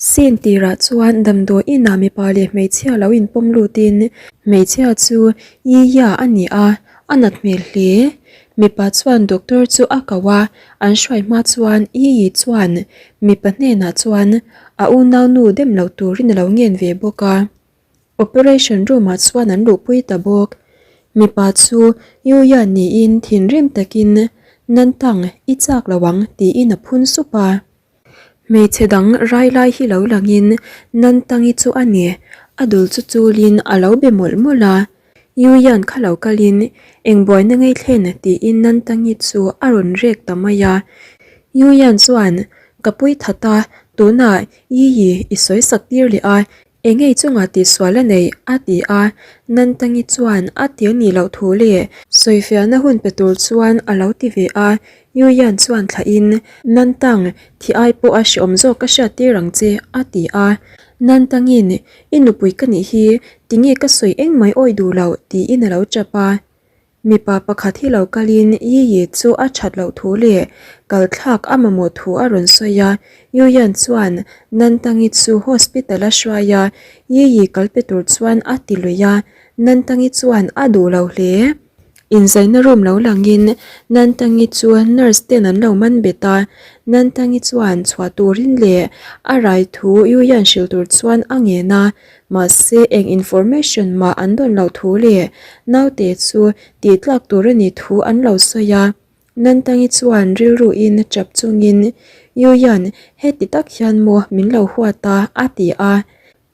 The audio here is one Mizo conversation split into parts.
Scene tirah chuan damdawi inah mipa leh hmeichhia lo inpawm lutin hmeichhia chu Yiya a ni a, a nat hmel hle. Mipa chuan doctor chu a ko a, an hruai hma chuan Yiyi chuan mipa hnenah chuan a unaunu dem loh turin a lo ngen ve bawk a. Operation room ah chuan an luhpui ta bawk. Mipa chu Yuya niin thinrim takin Nantang, i chak lo ang tiin a phun sup a. Hmeichhe dang rai lai hi lo langin Nantangi chu a ni, a dul chu chulin a lo be mawlh mawlh a. Yuyan kha lo kalin eng buaina ngei thlen tiin Nantangi chu a rawn rek ta mai a. Yuyan chuan, Ka pui that a, tunah Yiyi i sawi sak tir leh a, Engei chungah tihsual a nei? a ti a, Nantangi chuan a ti a nih loh thu leh sawifiahna hun pe tur chuan a lo ti ve a, Yuyan chuan thlahin, Nantang, thi ai pawh a hreawm zawk ka hriat tir ang che, a ti a. Nantangin, I nupui ka nih hi, tinge ka sawi engmah i awih duh loh? tiin a lo tap a. Mipa pakhat hi lo kalin Yiyi chu a that loh thu leh kal thlak a mamawh thu a rawn sawi a, Yuyan chuan Nantangi chu hospital a hruai a, Yiyi kal pe tur chuan a ti lui a, Nantangi chuan a duh lo hle. Inzaina room lo langin Nantangi chu nurse ten an lo man bet a, Nantangi chuan chhuah turin leh a rai thu Yuyan hrilh tur chuan a ngen a, Mahse eng information mah an dawn loh thu leh naute chu tih tlak tur a nih thu an lo sawi a. Nantangi chuan rilru in tap chungin, Yuyan, heti tak hian maw min lo huat a? a ti a.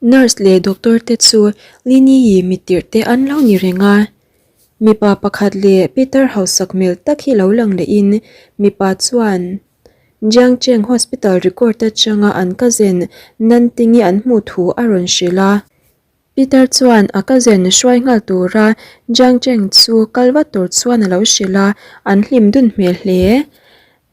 Nurse leh doctor te chu Lini-i mittirh te an lo ni reng a. Mipa pakhat leh Peter hausak hmel tak hi lo lang lehin mipa chuan, Jiangcheng Hospital record atanga an cousin Nantingi an hmuh thu a rawn hrilh a. Peter chuan a cousin hruai nghal tura Jiangcheng chu kal vat tur chuan a lo hrilh a, an hlim dun hmel hle.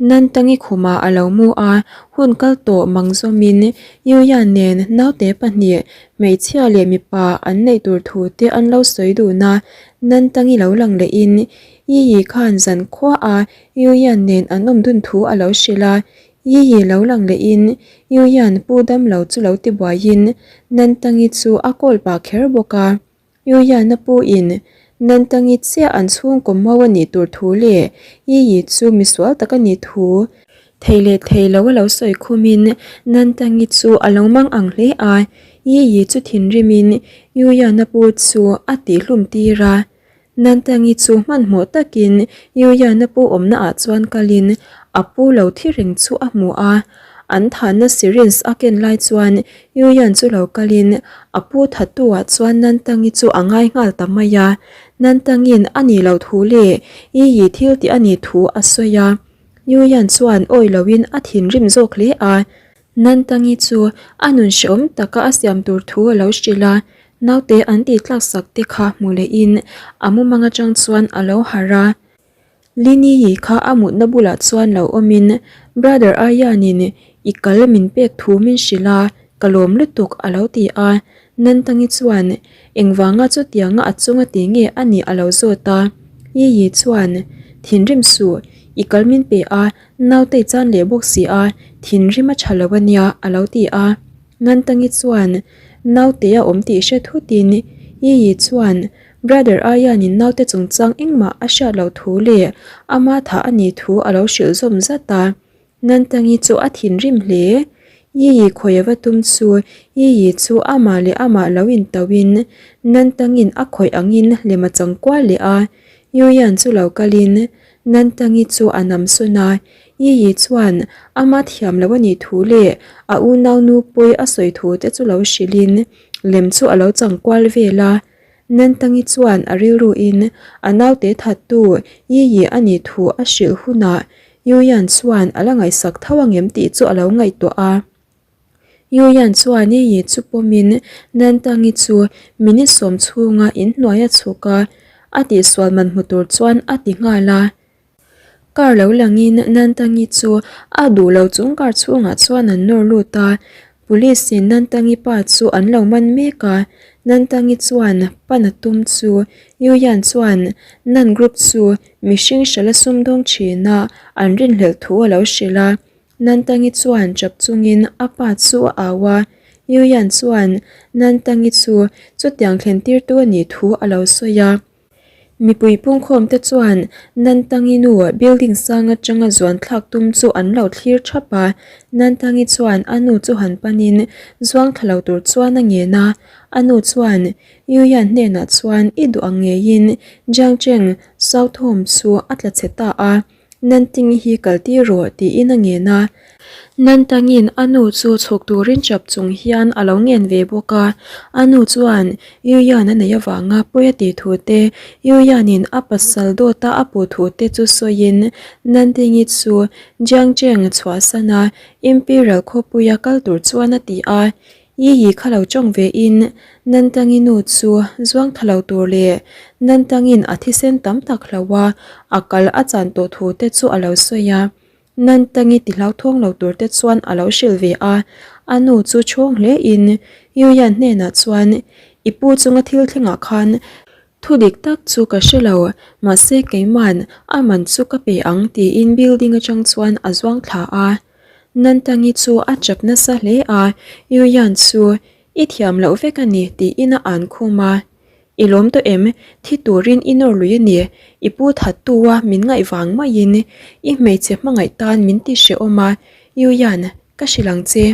Nantangi khumah a lo mu a, hun kal tawh mang zawmin Yuyan nen naute pahnih, hmeichhia leh mipa an neih tur thu te an lo sawi dun a, Nantangi lo lang lehin Yiyi khan zan khuaah Yuyan nen an awm dun thu a lo hrilh a, Yiyi lo lang lehin Yuyan pu dam lo chu lo ti buaiin Nantangi chu a kawl pah kher bawk a. Yuyan a pu in Nantangi chiah an chhungkaw mau a nih tur thu leh Yiyi chu misual tak a nih thu thei leh thei lo a lo sawi khumin Nantangi chu a lo mang ang hle a, Yiyi chu thinrimin Yuyan a pu chu a tihhlum tir a. Nantangi chu hmanhmawh takin Yuyan-a pu awmna ah chuan kalin a pu lo thi reng chu a hmu a. An thahna syringe a ken lai chuan Yuyan chu lo kalin a pu thattu ah chuan Nantangi chu a ngai nghal ta mai a. Nantangi'n a nih loh thu leh Yiyi thil tih a nih thu a sawi a. Yuyan chuan awi loin a thinrim zawk hle a. Nantangi chu a nun hrehawm taka a siam tur thu a lo hrilh a, naute an tih tlak sak te kha hmu lehin a mumang atang chuan a lo harh a. Lini-i kha a mutna bulah chuan lo awmin Brother Aryan-in i kal min pek thu min hrilh a, ka lawm lutuk a lo ti a. Nantangi chuan engvanga chutianga a chunga ti nge a nih a lo zawt a. Yiyi chuan thinrim suh, i kal min pe a, Nautei chan leh bawk si a, thinrim a tha lo a nia, a lo ti a. Ngantangi chuan naute a awm tih hre thutin Yiyi chuan Brother Ayan-in naute chungchang engmah a hriat loh thu leh ama thah a nih thu a lo hrilh zawm zat a. Ngantangi chu a thinrim hle. Yiyi khawi a va tum chu Yiyi chu amah leh amah lo intauhin Nantangin a khawih angin lem a chang kual leh a. Yuyan chu lo kalin Nantangi chu a nam sawn a, Yiyi chuan ama thiam lo a nih thu leh a unau nu pawi a sawi thu te chu lo hrilhin lem chu a lo chang kual vel a. Nantangi chuan a rilruin a naute thattu Yiyi a nih thu a hrilh hunah Yuyan chuan a la ngaihsak tho angem tih chu a lo ngaihtuah a. Yuyan chuan Yiyi chu pawmin Nantangi chu minute sawm chhunga inhnuai a chhuk a, a tihsual man hmu tur chuan a ti nghal a. Car lo langin Nantangi chu a duh lo chung car chhungah chuan an nawr lut a, Police in Nantangi pa chu an lo man mek a, Nantangi chuan pan a tum chu Yuyan chuan Nan group chu mihring hrala sumdawng thina an rinhlelh thu a lo hrilh a. Nantangi chuan ṭap chungin a pa chu a au a, Yuyan chuan Nantangi chu chutiang thlen tirtu a nih thu a lo sawi a. Mipui pungkhawmte chuan Nantangi nu building sang atanga zuan thlak tum chu an lo thlir thap a, Nantangi chuan a nu chu han panin zuang thla lo tur chuan a ngen a, a nu chuan Yuyan hnenah chuan i duh ang ngeiin Jiang Cheng South Home chu a tla chhe ta a. Nanting hi kal tir rawh tiin a ngen a. Nantangin a nu chu chhuk turin chap chung hian a lo ngen ve bawk a. A nu chuan Yuyan a neih avanga pawi a tih thu te, Yuyanin a pasal dawta a puh thu te chu sawiin Nantingi chu Jiangcheng chhuahsan a Imperial khawpuia kal tur chuan a ti a. Yi yi kha lo tawng ve in Nantangi nu chu zuang tha lo tur leh Nantangin a thisen tam tak hlo a, a kal a chan tawh thu te chu a lo sawi a. Nantangi ti hlauthawng lo tur te chuan a lo hrilh ve a, a nu chu chhawng hle in Yuyan hnenah chuan I pu chunga thil thlengah khan thu dik tak chu ka hre lo, mahse keiman a man chu ka pe ang tiin building atang chuan a zuang thla a. Nantangi chu a chap nasa hle a, Yuyan chu i thiam loh vek a ni tiin a an khum a. I lawm tawh em? Thi turin i nawr lui a ni, i pu thattu a min ngaih vang maiin i hmeichhe hmangaih tan min ti hrehawm a, Yuyan, ka hrilh ang che,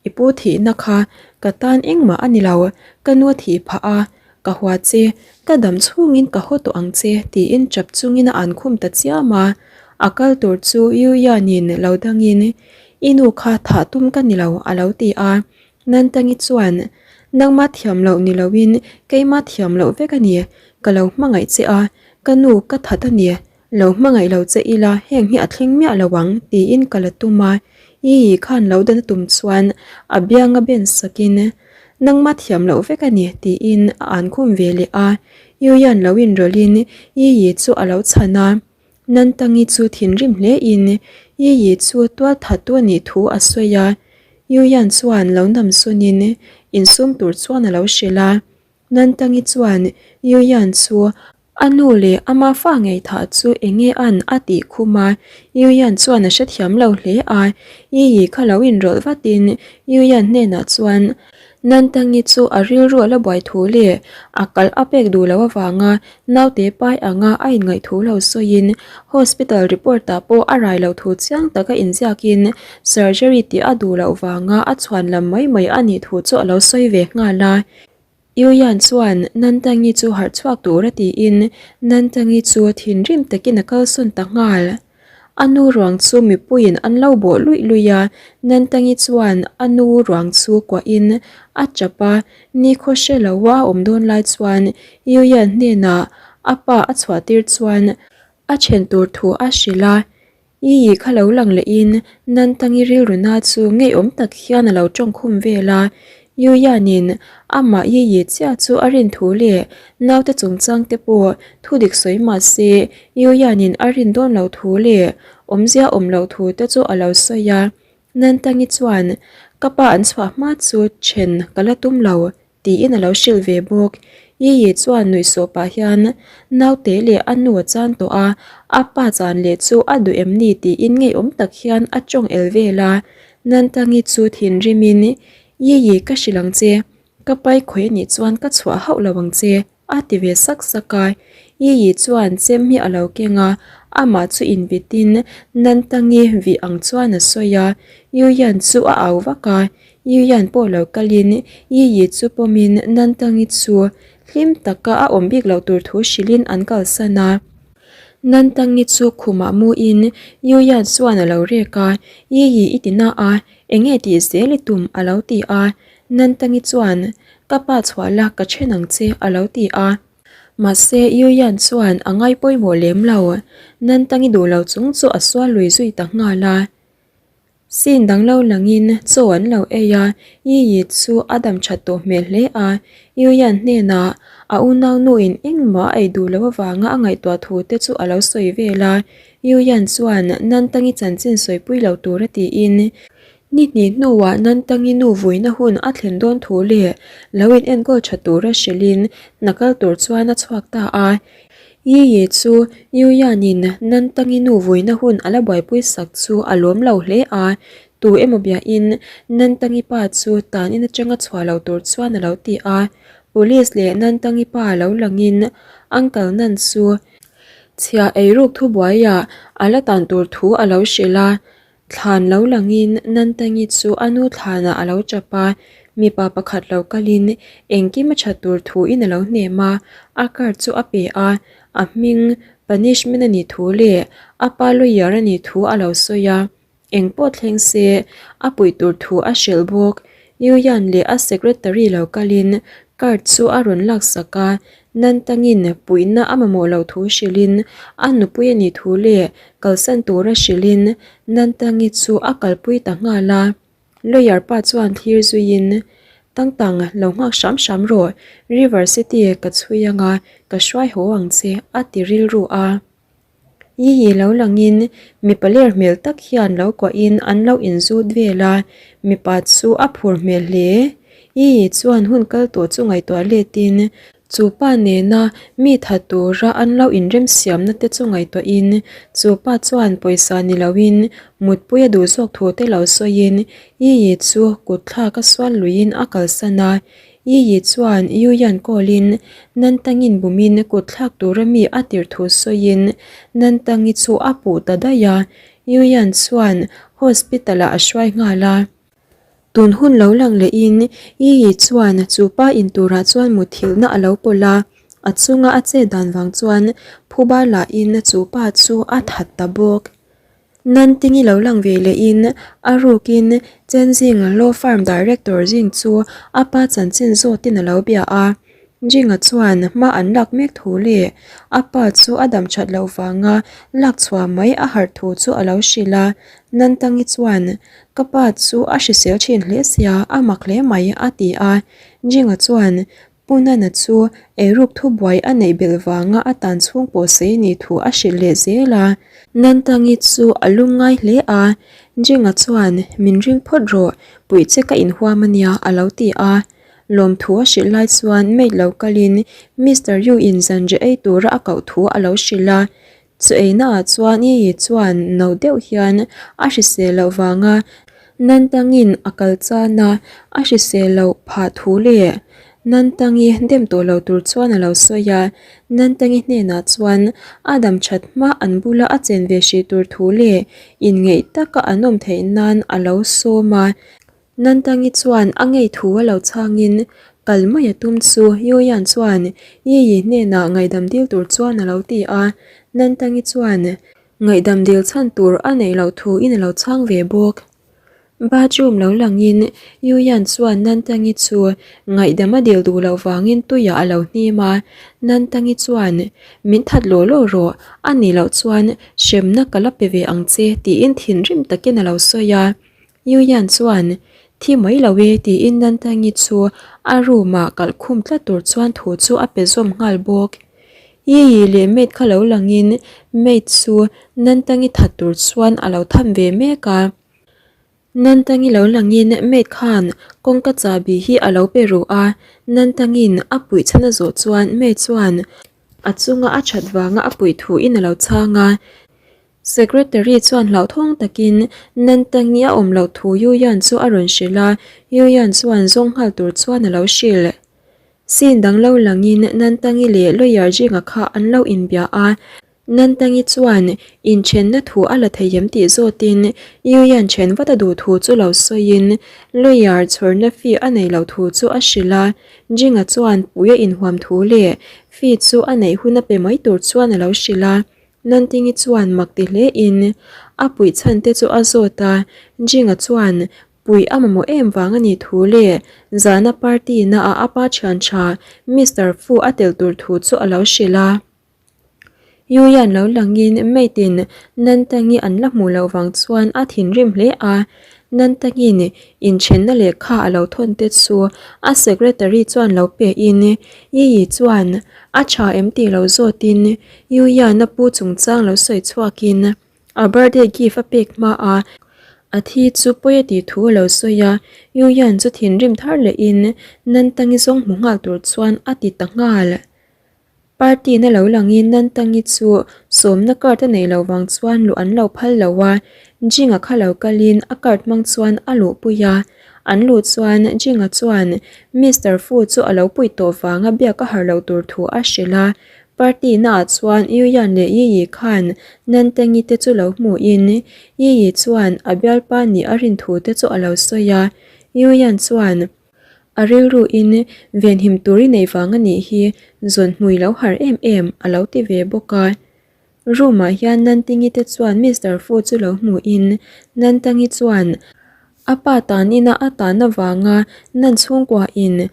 I pu thihna kha ka tan engmah a ni lo, ka nu a thih phah a, ka hua che, ka dam chhungin ka haw tawh ang che tiin tap chungin a an khum ta chiam a. A kal tur chu Yu Yanin lo dangin, I nu kha thah tum ka ni lo a lo ti a. Nantangi chuan, Nangma thiam loh ni loin keima thiam loh vek a ni, ka lo hmangaih che a, ka nu ka that a ni, Lo hmangaih lo che ila heng hi a thleng miah lo ang tiin ka la tum a, Ii khan lo dan a tum chuan a bianga ben sakin nangma thiam loh vek a ni tiin a an khum ve leh a, Yuyan lo inrawlhin Ii chu a lo chhan a, Nantangi chu thinrim hle in Ii chu tual thattu a nih thu a sawi a, Yuyan chuan lo namsunin insum tur chuan a lo hrilh a. Nantangi chuan Yuyan chu a nu leh ama fa ngei thah chu enge an a tih khum a, Yuyan chuan a hrethiam lo hle a, Yiyi kha lo inrawlh vatin Yuyan hnenah chuan Nantangi chu a rilru a la buai thu leh a kal a pek duh loh avanga naute pai anga a inngaih thu lo sawiin hospital report ah pawh a rai loh thu chiang taka inziakin surgery tih a duh loh vanga a chhuan lam mai mai a nih thu chu a lo sawi ve nghal a. Yuyan chuan Nantangi chu harh chhuak tur a tiin Nantangi chu thinrim takin a kalsawn ta nghal. A nu ruang chu mipuiin an lo bawh luih luih a, Nantangi chuan a nu ruang chu kuahin a tap a, nikhaw hre lo a awm dawn lai chuan Yuyan hnenah a pa a chhuah tir chuan a then tur thu a hrilh a. Ii kha lo lang lehin Nantangi rilruna chu ngeiawm tak hian a lo tawngkhum vel a, Yuyanin amah Yiyi chiah chu a rin thu leh naute chungchang te pawh thu dik sawi mah se Yuyanin a rin dawn lo thu leh awmzia awm loh thu te chu a lo sawi a, Nantangi chuan ka pa an chhuah hma chu then ka la tum lo Tiin a lo hrilh ve bawk. Yiyi chuan nuih sawh pah hian naute leh a nu a chan tawh a, a pa chan leh chu a duh em ni tiin ngeiawm tak hian a tawng el vel a. Nantangi chu thinrimin, Yiyi ka hrilh ang che, ka pai khawi anih chuan ka chhuah hauh lo ang che, a ti ve sak sak a. Yiyi chuan chem hi a lo keng a, amah chu invitin Nantangi vih ang chuan a sawi a. Yuyan chu a au vak a, Yuyan pawh lo kalin Yiyi chu pawmin Nantangi chu hlim taka a awm bik loh tur thu hrilhin an kalsan a. Nantangi chu khumah muin Yuyan chuan a lo rek a, Yiyi i ti na a, enge tih zel i tum a lo ti a. Nantangi chuan, Ka pa chhuah la ka then ang che a lo ti a. Mahse Yuyan chuan a ngai pawimawh lem lo. Nantangi duh lo chung chu a sual lui zui ta nghal a. Scene dang lo langin chaw an lo ei a, Yiyi chu a dam that tawh hmel hle a, Yuyan hnenah a unau nuin engmah a ei duh loh avanga a ngaihtuah thu te chu a lo sawi vel a, Yuyan chuan Nantangi chanchin sawipui lo tura tiin ni hnih hnuah Nantangi nu vuina hun a thlen dawn thu leh lo in enkawl tha tura hrilhin hna kal tur chuan a chhuak ta a. Yi Yi chu Yu Yan-in Nantangi nu vuina hun a la buaipui sak chu a lawm lo hle a, tu emaw biahin Nantangi pa chu tan in atanga chhuah lo tur chuan a lo ti a. Police leh Nantangi pa lo langin Uncle Nan chu chhia eiruk thubuaiah a la tan tur thu a lo hrilh a. Thlan lo langin Nantangi chu a nu thlanah a lo tap a, mipa pakhat lo kalin engkim a that tur thuin a lo hnem a, a card chu a pe a, a hming punishment a nih thu leh a pa lawyer a nih thu a lo sawi a, engpawh thleng se a puih tur thu a hrilh bawk. Yuyan leh a secretary lo kalin card chu a rawn laksak a, Nantangin puihna a mamawh loh thu hrilhin a nupui a nih thu leh kalsan tura hrilhin Nantangi chu a kalpui ta nghal a. Lawyer pa chuan thlir zuiin, Tangtang, lo nghak hram hram rawh, River City ka chhui anga ka hruai haw ang che, a ti rilru a. Yiyi lo langin mipa ler hmel tak hian lo kuahin an lo inzut vel a, mipa chu a phur hmel hle. Yiyi chuan hun kal tawh chu ngaihtuah letin chu pa nena mi tha tura an lo inremsiamna te chu ngaihtuahin chu pa chuan pawisa ni loin mutpui a duh zawk thu te lo sawiin Yiyi chu kutthlak a sual luiin a kalsan a. Yiyi chuan Yuyan call-in Nantangin bumin kut thlak tura mi a tirh thu sawiin Nantangi chu a puh ta daih a, Yuyan chuan hospital-ah a hruai nghal a. Tun hun lo lang lehin Yiyi chuan chu pa in turah chuan muthilhna a lo pawlh a, a chunga a chet dan vang chuan phuba lahin chu pa chu a that ta bawk. Nantingi lo lang ve lehin a rukin Chenzing Law Firm Director Jing chu a pa chanchin zawtin a lo bia a. Jinga chuan hma an lak mek thu leh a pa chu a dam that loh vanga lak chhuah mai a harh thu chu a lo hrilh a. Nantangi chuan, Ka pa chu a hrisel thin hle sia, a mak hle mai, a ti a. Jinga chuan, Pu Nana chu eiruk thubuai a neih belh vanga a tan chhung pawh sei nih thu a hrilh leh zel a. Nantangi chu a lungngai hle a, Jinga chuan min ring phawt rawh, puih che ka inhuam a nia a lo ti a. Lawmthu a hrilh lai chuan maid lo kalin Mister Yu in zanriah ei tura a koh thu a lo hrilh a. Chu einaah chuan Yiyi chuan no deuh hian a hrisel loh vanga Nantangin a kal chan a, a hrisel loh phah thu leh Nantangi dem tawh lo tur chuan a lo sawi a. Nantangi hnenah chuan a dam that hma an bula a chen ve hrih tur thu leh inngeih taka an awm theih nan a lo sawm a. Nantangi chuan a ngei thu a lo chhangin kal mai a tum chu Yuyan chuan Yiyi hnenah ngaihdam dil tur chuan a lo ti a, Nantangi chuan ngaihdam dil chhan tur a neih loh thu in a lo chhang ve bawk. Bathroom lo langin Yuyan chuan Nantangi chu ngaihdam a dil duh loh vangin tuiah a lo hnim a, Nantangi chuan min that law law rawh, a nih loh chuan hremna ka la pe ve ang che tiin thinrim takin a lo sawi a. Yuyan chuan, Thi mai lo e tiin Nantangi chu a room ah kalh khum tlat tur chuan thu chu a pe zawm nghal bawk. Yiyi leh maid kha lo langin maid chu Nantangi that tur chuan a lo tham ve mek a. Nantangi lo langin maid khan kawngka chahbi hi a lo pe ruh a, Nantangi'n a puih chhan a zawh chuan maid chuan a chunga a that vanga a puih thuin a lo chhang a. Secretary chuan hlauhthawng takin Nantangi a awm loh thu Yuyan chu a rawn hrilh a, Yuyan chuan zawng nghal tur chuan a lo hrilh. Scene dang lo langin Nantangi leh lawyer Jinga kha an lo inbia a, Nantangi chuan inthenna thu a la thei em tih zawtin Yuyan then vat a duh thu chu lo sawiin lawyer chhawrna fee a nei loh thu chu a hrilh a, Jinga chuan pui a inhuam thu leh fee chu a neih hun a pe mai tur chuan a lo hrilh a. Nantingi chuan mak ti hle in a puih chhan te chu a zawt a, Jinga chuan puih a mamawh em vang a nih thu leh zana party na ah a pa thian tha Mister Fu a tel tur thu chu a lo hrilh a. Yuyan lo langin maid in Nantangi an la hmuh loh vang chuan a thinrim hle a, Nantangin inthenna lehkha a lo thawn te chu a secretary chuan lo pe in Yiyi chuan a tha em tih lo zawt in Yuyan a pu chungchang lo sawi chhuak in a birthday gift a pek hma a a thi chu pawi a tih thu a lo sawi a, Yuyan chu thinrim thar leh in Nantangi zawng hmu nghal tur chuan a ti ta nghal. Party na lo langin Nantangi chu sawmna card a neih loh vang chuan luh an lo phal lo a, Jinga kha lo kalin a card hmang chuan a luhpui a. An luh chuan Jinga chuan Mister Fu chu a lo puih tawh vanga biak a har loh tur thu a hrilh a. Party naah chuan Yuyan leh Yiyi khan Nantangi te chu lo hmuhin Yiyi chuan a bialpa nih a rin thu te chu a lo sawi a. Yuyan chuan. A rilru in venhim tur i nei vang a nih hi zawn hmui lo har em em a lo ti ve bawk a. Room ah hian Nantingi te chuan Mister Fu chu lo hmu in Nantangi chuan a pa tan ina a tan avanga Nan chhungkua in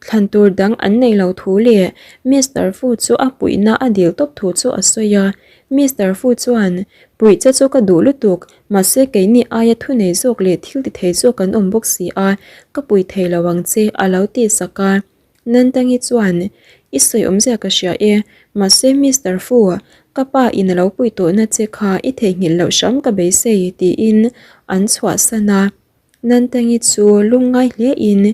thlan tur dang an nei lo thu leh Mister Fu chu a puihna a dil tawp thu chu a sawi a. Mister Fu chuan puih che chu ka duh lutuk Mahse keini aia thunei zawk leh thil ti thei zawk an awm bawk si a, ka pui thei lo ang che a lo ti sak a. Nantangi chuan, I sawi awmzia ka hria e, mahse Mister Fu, ka pa in a lo pui tawhna che kha i theihnghilh loh hram ka beisei tiin an chhuahsan a. Nantangi chu lungngai hle in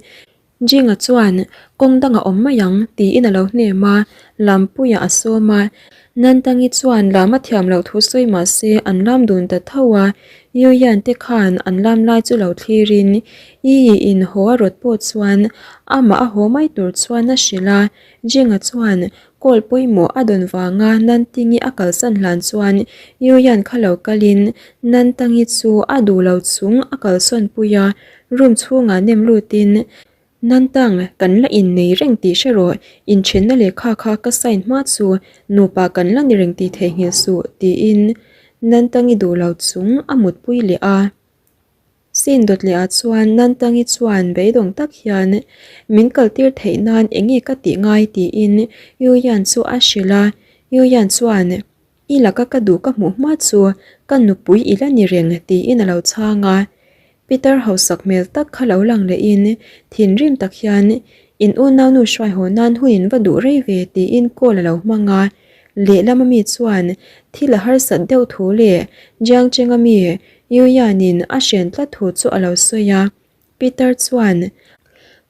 Jinga chuan, Kawng dang a awm mai ang, tiin a lo hnem a, Lampuia a sawm a. Nantangi chuan lam a thiam loh thu sawi mah se an lam dun ta tho a, Yuyan te khan an lam lai chu lo thlirin Yiyi in haw a rawt pawh chuan amah a haw mai tur chuan a hrilh a. Jinga chuan call pawimawh a dawn vanga Nantingi a kalsan hlan chuan Yuyan kha lo kalin Nantangi chu a duh lo chung a kalsawn pui a, Room chhungah nem lutin, Nantang, kan la innei reng tih hre rawh, inthenna lehkha kha ka sign hma chu nupa kan la ni reng tih theihnghilh suh, tiin Nantangi duh lo chung a mutpui leh a. Scene dawt lehah chuan Nantangi chuan beidawng tak hian min kaltir theih nan enge ka tih ngai tiin Yuyan chu a hrilh a, Yuyan chuan I laka ka duh ka hmuh hma chu ka nupui i la ni reng tiin a lo chhang a. Peter hausak hmel tak kha lo lang lehin thinrim tak hian in unaunu hruai haw nan hun in va duh rei ve tiin call a lo hmang a. Lehlam ami chuan thil a harsat deuh thu leh Jiangcheng ami Yuyan-in a hren tlat thu chu a lo sawi a. Peter chuan,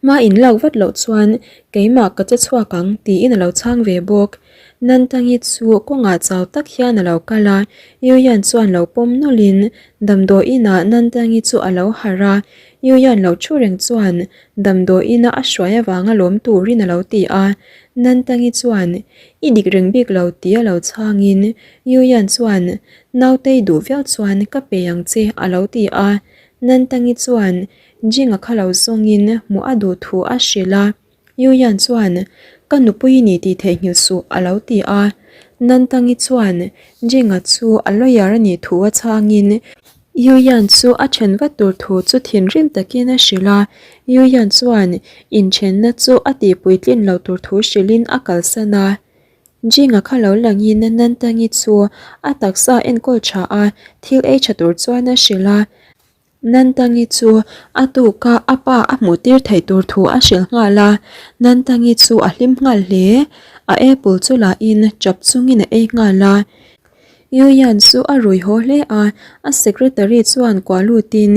Hma in lak vat loh chuan keimah ka che chhuak ang tiin a lo chhang ve bawk. Nantangi chu kawngah chau tak hian a lo kal a, Yuyan chuan lo pawm nawlhin damdawiinah Nantangi chu a lo harh a, Yuyan lo thu reng chuan damdawiina a hruai avanga lawm turin a lo ti a. Nantangi chuan, I dik reng bik lo tia lo chhangin Yuyan chuan, Nautei duh viau chuan ka pe ang che a lo ti a. Nantangi chuan Jinga kha lo zawngin hmuh a duh thu a hrilh a, Yuyan chuan Ka nupui i ni tih theihnghilh suh a lo ti a. Nantangi chuan Jinga chu a lawyer a nih thu a chhangin Yuyan chu a then vat tur thu chu thinrim takin a hrilh a, Yuyan chuan inthenna chu a tihpuitlin lo tur thu hrilhin a kalsan a. Jinga kha lo langin Nantangi chu a taksa enkawl tha a, thil ei tha tur chuan a hrilh a. Nantangi chu a tuka a pa a hmuh tir theih tur thu a hrilh nghal a, Nantangi chu a hlim nghal hle. A apple chu lahin chap chungin a ei nghal a. Yuyan chu a rui haw hle a, a secretary chuan kuah lutin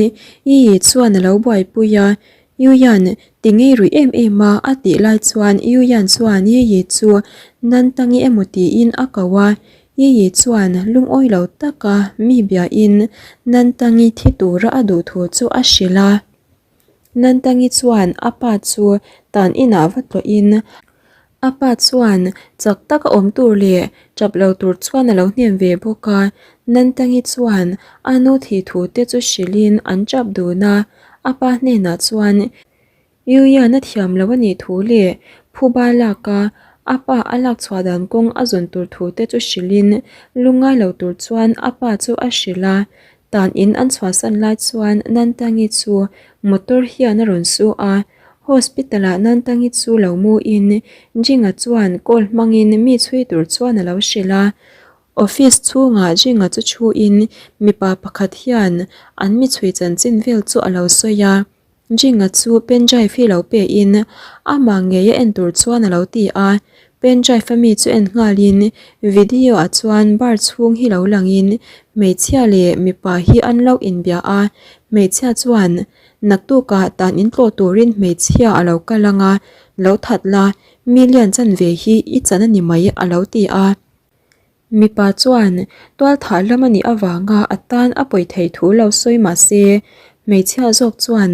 Yiyi chuan a lo buaipui a, Yuyan, ti ngei rui em em a, a tih lai chuan Yuyan chuan Yiyi chu Nantangi emaw tiin a ko a, Yiyi chuan lungawi lo taka mi biain Nantangi thi tura a duh thu chu a hrilh a. Nantangi chuan a pa chu tan inah va tlawhin A pa chuan chak taka awm tur leh tap lo tur chuan a lo hnem ve bawk a, Nantangi chuan a nu thih thu te chu hrilhin an tap dun a, a pa hnenah chuan Yuyan a thiam lo a nih thu leh phuba lak a a pa a lak chhuah dan kawng a zawn tur thu te chu hrilhin lungngai lo tur chuan a pa chu a hrilh a, tan in an chhuahsan lai chuan Nantangi chu motor hian a rawn su a. Hospital ah Nantangi chu lo mu in Jinga chuan call hmangin mi chhui tur chuan a lo hrilh a. Office chhungah Jinga chu thu in mipa pakhat hian an mi chhui chanchin vel chu a lo sawi a. Jinga chu pen drive hi lo pe in amah ngei a en tur chuan a lo ti a. Pen drive a mi chu en nghal in video ah chuan bar chhung hi lo lang in hmeichhia leh mipa hi an lo inbia a. Hmeichhia chuan Naktukah tan in tlawh turin hmeichhia a lo kal ang a, lo that la, Million chanve hi i chan a ni mai a lo ti a. Mipa chuan tualthah lam a nih avanga a tan a pawi thei thu lo sawi mah se, hmeichhia zawk chuan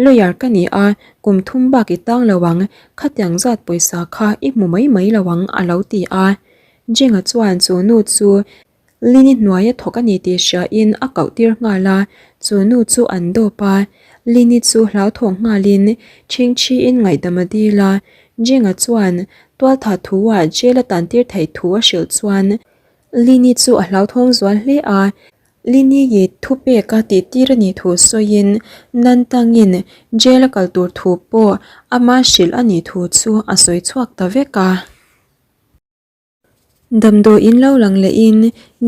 lawyer ka ni a, kum thum bak i tang lo ang, khatiang zat pawisa kha i hmu mai mai lo ang a lo ti a. Jinga chuan chu nu chu Lini hnuaia thawk a ni tih hriain a koh tir nghal a, chu nu chu an dawp a. Lini chu hlauthawng nghalin chhingchhiin ngaihdam a dil a, Jinga chuan tualtha thu-ah jail a tan tir theih thu a hrilh chuan Lini chu a hlauthawng zual hle a. Lini i thupek a tih tir a nih thu sawiin Nantangin jail a kal tur thu pawh ama hrilh a nih thu chu a sawi chhuak ta vek a. Damdawiin lo lang lehin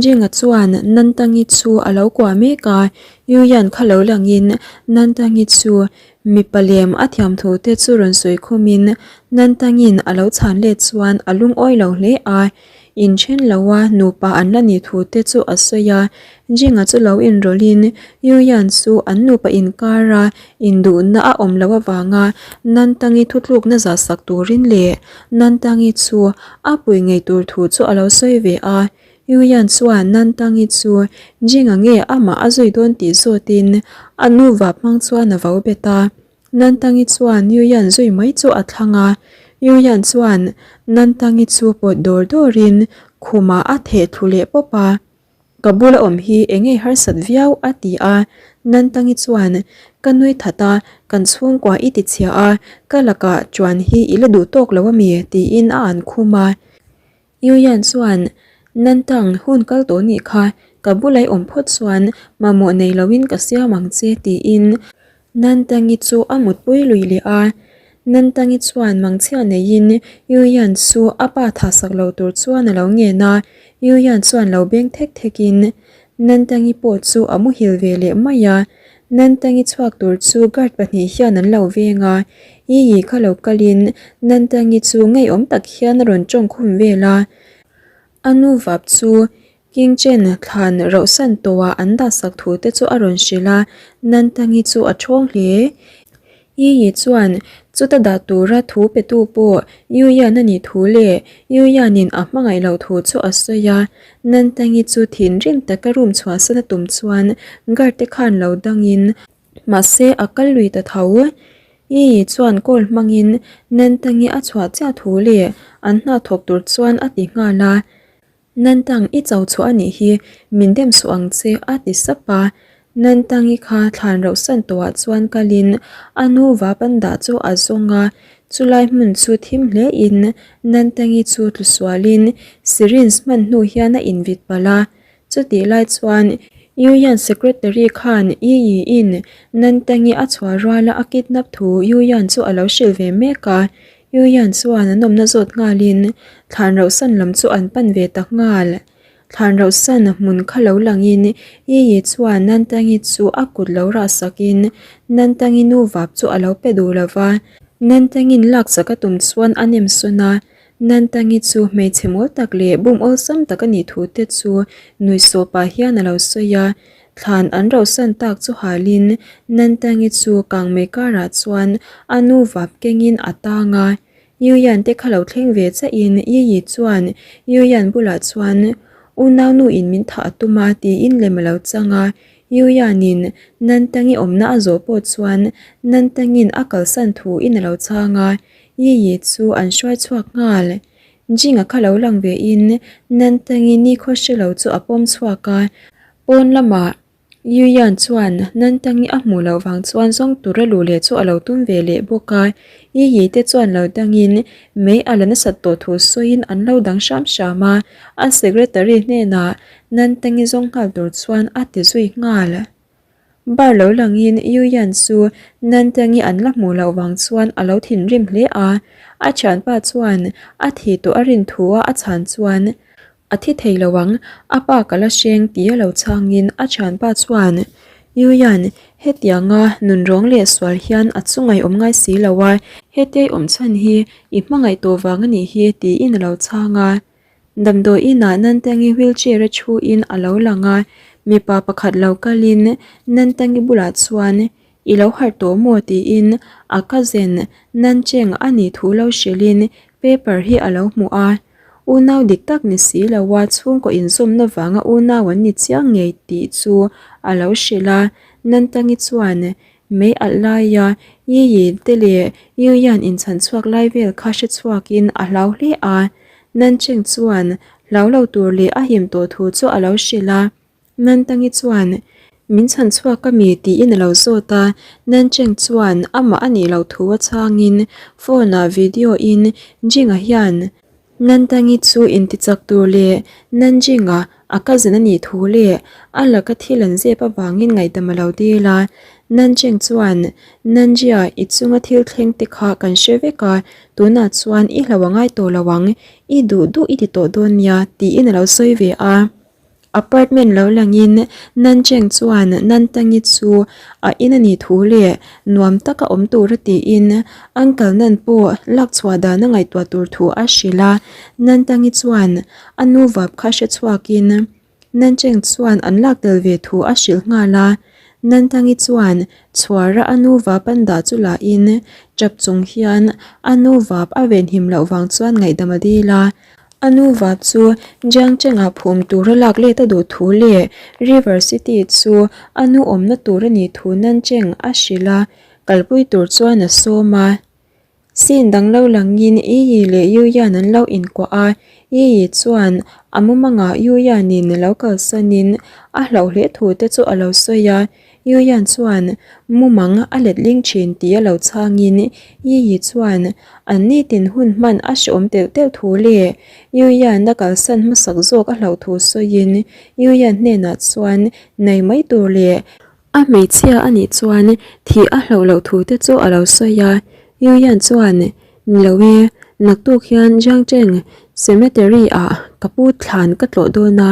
Jinga chuan Nantangi chu a lo kuah mek a, Yuyan kha lo langin Nantangi chu mipa lem a thiam thu te chu rawn sawi khumin Nantangin a lo chhan let chuan a lungawi lo hle a, inthen loa nupa an la nih thu te chu a sawi a, Jinga chu lo inrawlhin Yuyan chu an nupa inkara Induhna a awm loh avanga Nantangi thutlukna zah sak turin leh Nantangi chu a pui ngei tur thu chu a lo sawi ve a. Yuyan chuan Nantangi chu Jinga nge amah a zui dawn tih zawtin a nu vap hmang chuan a vo bet a. Nantangi chuan Yuyan zui mai chu a thlang a. Yuyan chuan Nantangi chu pawt dawr dawrin khumah a theh thlu leh pawp a. Ka bula awm hi eng nge harsat viau a ti a, Nantangi chuan ka nui that a, kan chhungkua i ti chhia a, ka lakah chuan hi i la duh tawk lo ami tiin a an khum a. Yuyan chuan Nantang hun kal tawh nih kha, ka bula i awm phawt chuan mamawh nei loin ka siam ang che tiin Nantangi chu a mutpui lui leh a, Nantangi chuan mangchhia neiin Yuyan chu a pa thahsak lo tur chuan a lo ngen a, Yuyan chuan lo beng thek thekin Nantangi pawh chu a muhil ve leh mai a, Nantangi chhuak tur chu guard pahnih hian an lo veng a, Yiyi kha lo kalin Nantangi chu ngeiawm tak hian a rawn tawngkhum vel a, a nu vap chu King Chen thlan rauhsan tawhah an dahsak thu te chu a rawn hrilh a, Nantangi chu a thawng hle. Yi Yi chuan chuta dah tura thu petu pawh Yu Yan a nih thu leh Yu Yan-in a hmangaih loh thu chu a sawi a, Nantangi chu thinrim taka room chhuahsan a tum chuan guard te khan lo dangin mahse a kal lui ta tho. Yi Yi chuan call hmangin Nantangi a chhuah chiah thu leh an hna thawk tur chuan a ti nghal a. Nantang i cho chhuah a nih hi, min dem suh ang che a ti sap a. Nantangi kha thlan rauhsan tawhah chuan kalin a nu vap an dah chu a zawng a, chulai hmun chu thim hle in Nantangi chu tlu sualin syringe hman hnu hian a invit palh a. Chutih lai chuan Yuyan secretary khan Yi Yi in Nantangi a chhuah ruala a kidnap thu Yuyan chu a lo hrilh ve mek a, Yuyan chuan an awmna zawt nghalin thlan rauhsan lam chu an pan ve ta nghal. Thlan rauhsan hmun kha lo langin Yiyi chuan Nantangi chu a kut lo rah sakin Nantangi nu vap chu a lo pe duh lo va. Nantangin lak chak a tum chuan a nem sawn a, Nantangi chu hmeichhe mawl tak leh bum awlsam tak a nih thu te chu nuihsawh pah hian a lo sawi a. Thlan an rauhsan tak chu halin Nantangi chu kangmei karah chuan a nu vap kengin a tang a. Yuyan te kha lo thleng ve chiahin Yiyi chuan Yuyan bulah chuan Unau nu in min thah a tum a tiin lem a lo chang a. Yuyanin Nantangi awmna a zawh pawh chuan Nantangin a kalsan thu in a lo chang a. Yiyi chu an hruai chhuak nghal. Jinga kha lo lang ve in Nantangi nikhaw hre lo chu a pawm chhuak a. Pawn lamah Yuyan chuan Nantangi a hmuh loh vang chuan zawng tura luh leh chu a lo tum ve leh bawk a, Yiyi te chuan lo dangin mei a la nasat tawh thu sawiin an lo dang hram hram a, a secretary hnenah Nantangi zawng nghal tur chuan a ti zui nghal. Bar lo langin Yuyan chu Nantangi an la hmuh loh vang chuan a lo thinrim hle a, a thianpa chuan a thi tawh a rin thu a a chhan chuan A thi thei lo ang, a pa ka la hreng tih a lo chhangin a thianpa chuan, Yuyan, hetianga nunrawng leh sual hian a chungaih awm ngai si lo a, hetia i awm chhan hi i hmangaih tawh vang a nih hi tiin a lo chhang a. Damdawi inah Nantangi wheelchair a thuin a lo lang a, mipa pakhat lo kalin Nantangi bulah chuan, I lo harh tawh maw? tiin a cousin Nancheng a nih thu lo hrilhin. paper hi a lo hmu a. Unau dik tak ni si lo a chhungkaw inzawmna vanga unau an ni chiang ngei tih chu a lo hrilh a. Nantangi chuan mei alh laia Yiyi te leh Yuyan inchhan chhuak lai vel kha hre chhuakin a hlau hle a. Nancheng chuan hlau lo tur leh a him tawh thu chu a lo hrilh a. Nantangi chuan, Min chhan chhuak a mi? tiin a lo zawt a. Nancheng chuan amah a nih loh thu a chhangin phone ah video in Jinga hian Nantangi chu intichak tur leh Nanjinga a cousin a nih thu leh a laka thil an zep avangin ngaihdam a lo dil a. Nancheng chuan, Nanjia, i chunga thil thleng te kha kan hre vek a, tunah chuan i hlo a ngai tawh lo ang, i duh duh i ti tawh dawn nia, tiin a lo sawi ve a. Apartment lo langin Nancheng chuan Nantangi chu a in a nih thu leh nuam taka awm tura tiin Uncle Nan pawh lak chhuah dan a ngaihtuah tur thu a hrilh a. Nantangi chuan a nu vap kha hre chhuakin Nancheng chuan an lak tel ve thu a hrilh nghal a. Nantangi chuan chhuara a nu vap an dah chu lahin tap chung hian a nu vap a venhim loh vang chuan ngaihdam a dil a. A nu va chu Jiangcheng-ah phum tura lak let a duh thu leh River City chu a nu awmna tur a nih thu Nancheng a hrilh a, kalpui tur chuan a sawm a. Scene dang lo langin Yiyi leh Yuyan an lo inkuah a, Yiyi chuan a mumangah Yuyanin lo kalsanin a hlauh hle thu te chu a lo sawi a, Yuyan chuan mumang a letling thin tih a lo chhangin Yiyi chuan an nitin hun hman a hreawm telh telh thu leh Yuyan a kalsan hmasak zawk a hlauh thu sawiin Yuyan hnenah chuan nei mai tur leh a hmeichhia a nih chuan thih a hlauh loh thu te chu a lo sawi a. Yuyan chuan Ni lo e, naktuk hian Jiangcheng Cemetery ah ka pu thlan ka tlawh dawn a,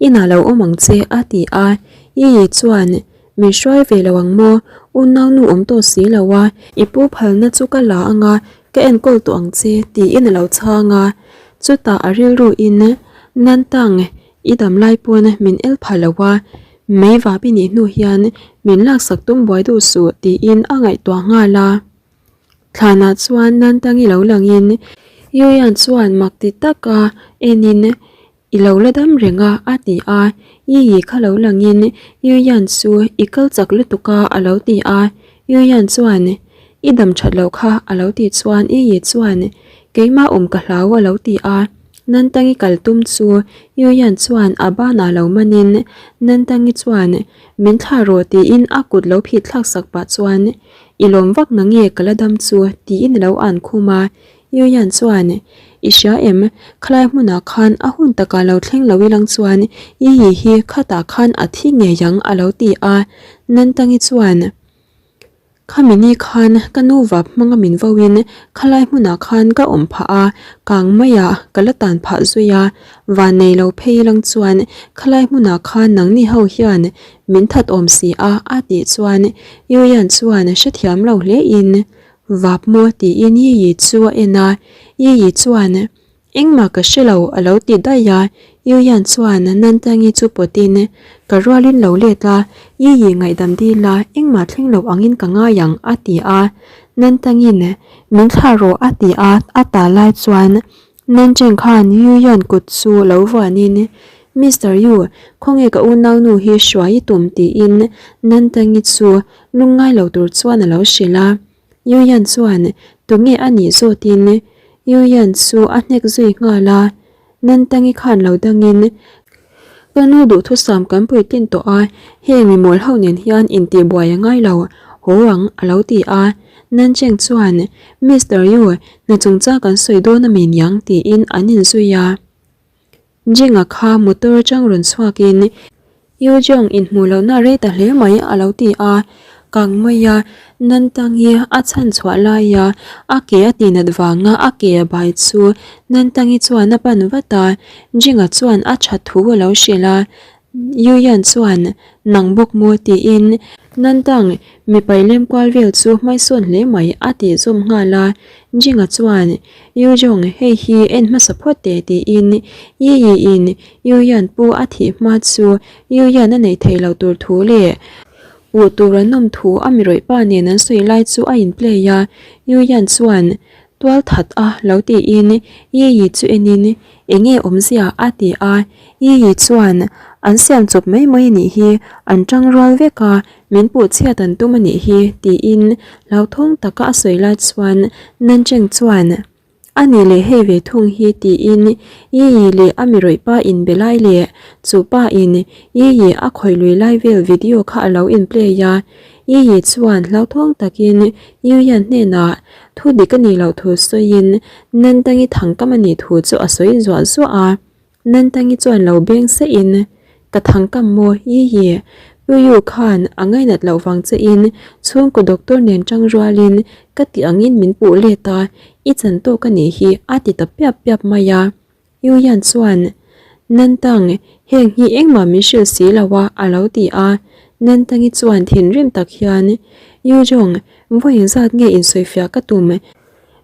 inah lo awm ang che a ti a. Yiyi chuan, Min hruai ve lo ang maw? Unaunu awm tawh si lo a, i pu phalna chu ka la ang a, ka enkawl tawh ang che tiin a lo chhang a. Chutah a rilru in, Nantang, i dam lai pawn min el pha lo a, mei vap i nih hnu hian min laksak tum buai duh suh tiin a ngaihtuah nghal a. Thlanah chuan Nantangi lo langin Yuyan chuan mak ti taka enin I lo la dam reng a a ti a. Yiyi kha lo langin Yuyan chu i kal chak lutuk a a lo ti a. Yuyan chuan I dam that loh kha a lo tih chuan Yiyi chuan Keimah awm ka hlau a lo ti a. Nantangi kal tum chu Yuyan chuan a banah lo manin Nantangi chuan Min thlah rawh tiin a kut lo phit thlak sak pah chuan I lawm vak na nge ka la dam chu tiin a lo an khum a. Yuyan chuan, I hria em, khalai hmunah khan a hun takah lo thleng lo ilang chuan Yiyi hi khatah khan a thi ngei ang a lo ti a. Nantangi chuan, Khami ni khan ka nu vap hmanga min vauin khalai hmunah khan ka awm phah a, kang maiah ka la tan phah zui a. Van nei lo phei ilang chuan khalai hmunah khan nangni ho hian Min that awm si a, a tih chuan Yuyan chuan hrethiam lo hle in, Vap maw tiin Yiyi chu a en a, Yiyi chuan Engmah ka hre lo a lo ti daih a, Yuyan chuan Nantangi chu pawt in, Ka rualin lo let a, Yiyi ngaihdam dil a, engmah thleng lo angin ka ngai ang a ti a, Nantangi'n Min thlah rawh a ti a, a tah lai chuan Nancheng khan Yu Yan kut chu lo vuanin, Mister Yu, khawnge ka unaunu hi hruai i tum tiin Nantangi chu lungngai lo tur chuan a lo hrilh a. Yu Yan chuan tunge a nih zawtin Yu Yan chu a hnek zui nghal a. Nantangi khan lo dangin, Ka nu duhthusam kan puitlin tawh a, heng mi mawl ho nen hian intihbuai a ngai lo, haw ang a lo ti a. Nancheng chuan, Mister Yu, hna chungchang kan sawi dawn a mi niang tiin an inzui a. Jinga kha motor atang rawn chhuakin Yu Jong inhmuh lohna rei ta hle mai a lo ti a, kang mai a, Nantangi a chhan chhuah laia a ke a tihnat vanga a ke a bai chu Nantangi chuan a pan vat a, Jinga chuan a that thu a lo hrilh a, Yu Yan chuan nang bawk maw tiin Nantang mipai lem kual vel chu hmaisawn hle mai a tih zawm nghal a, Jinga chuan Yu Jong hei hi en hmasa phawt teh tiin Yi Yi in Yu Yan pu a thih hma chu Yu Yan a neih theih loh tur thu leh uh tur an awm thu a mi rawih pa nen an sawi lai chu a in play a, Yu Yan chuan. Tual that a lo tiin Yiyi chu enin enge awmzia a ti a, Yiyi chuan an siam chawp mai mai anih hi, an tang rual vek a, min puh chhiat an tum anih hi tiin hlauthawng taka a sawi lai chuan Nancheng chuan A nih leh hei ve thung hi tiin Yiyi leh a mi rawih pa in be lai leh chu pa in Yiyi a khawih lui lai vel video kha a lo in play a. Yiyi chuan hlauthawng takin Yuyan hnenah thu dik a nih loh thu sawiin Nantangi thangkam a nih thu chu a sawi zuah zuah a. Nantangi chuan lo beng sehin Ka thangkam maw Yiyi? Puyu khan a ngainat loh vang che in chhungkaw doctor nen tang rualin ka tih angin min puh let a, i chan tawk a nih hi a ti ta piap piap mai a. Yuyan chuan Nantang, heng hi engmah min hrilh si lo a a lo ti a. Nantangi chuan thinrim tak hian Yujong, vawi engzat nge insawifiah ka tum?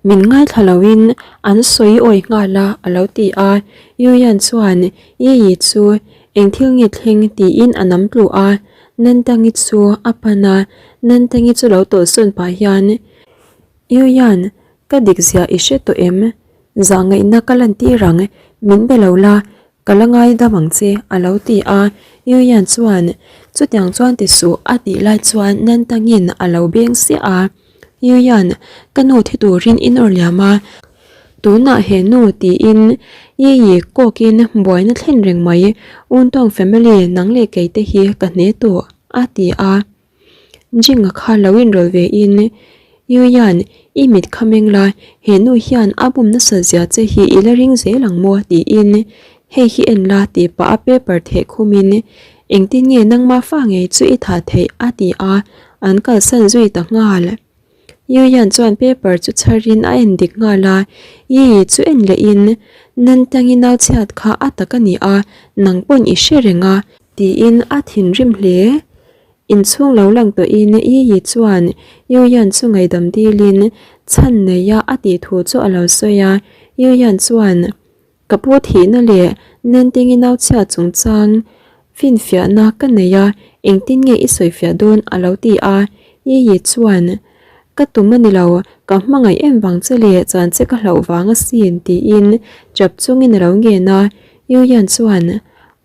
Min ngaithla loin an sawi awi nghal a, a lo ti a. Yuyan chuan Yiyi chu eng thil nge thleng tiin a nam tlu a. Nantangi chu a pan a, Nantangi chu lo tawlhsawn pah hian, Yuyan, ka dik zia i hre tawh em? Zahngaihna ka lantir ang, min be lo la, Ka la ngaidam ang che, a lo ti a. Yuyan chuan, Chutiang chuan ti suh, a tih lai chuan Nantangin a lo beng siah a. Yuyan, ka nu thi turin i nawr liam a, tunah he nu tiin Yiyi kawkin buaina thlen reng mai, Untawng family nang leh kei te hi ka hne tawh, a ti a. Jinga kha lo inrawlh ve in, Yuyan, i mit kha meng la, he nu hian a bum nasa zia che hi i la ring zel ang maw? tiin hei hi en la tih pah a paper theh khum in, Engtin nge nangma fa ngei chu i thah theih? a ti a, an kalsan zui ta nghal. Yuyan chuan paper chu chhar in a en dik nghal a, Yiyi chu en leh in, Nantang i nau chhiat kha a tak a ni a, nang pawn i hre reng a, Tiin a thinrim hle. Inchhung lo lang tawhin Yiyi chuan Yuyan chu ngaihdam dilin chhan neia a tih thu chu a lo sawi a. Yuyan chuan, Ka pu thihna leh Nantingi nau chhia chungchang finfiahna ka nei a, engtin nge i sawifiah dawn? a lo ti a. Yiyi chuan, Ka tum a ni lo, ka hmangaih em vang che leh chan che ka hlauh vang asin tiin chap chungin a lo ngen a. Yuyan chuan,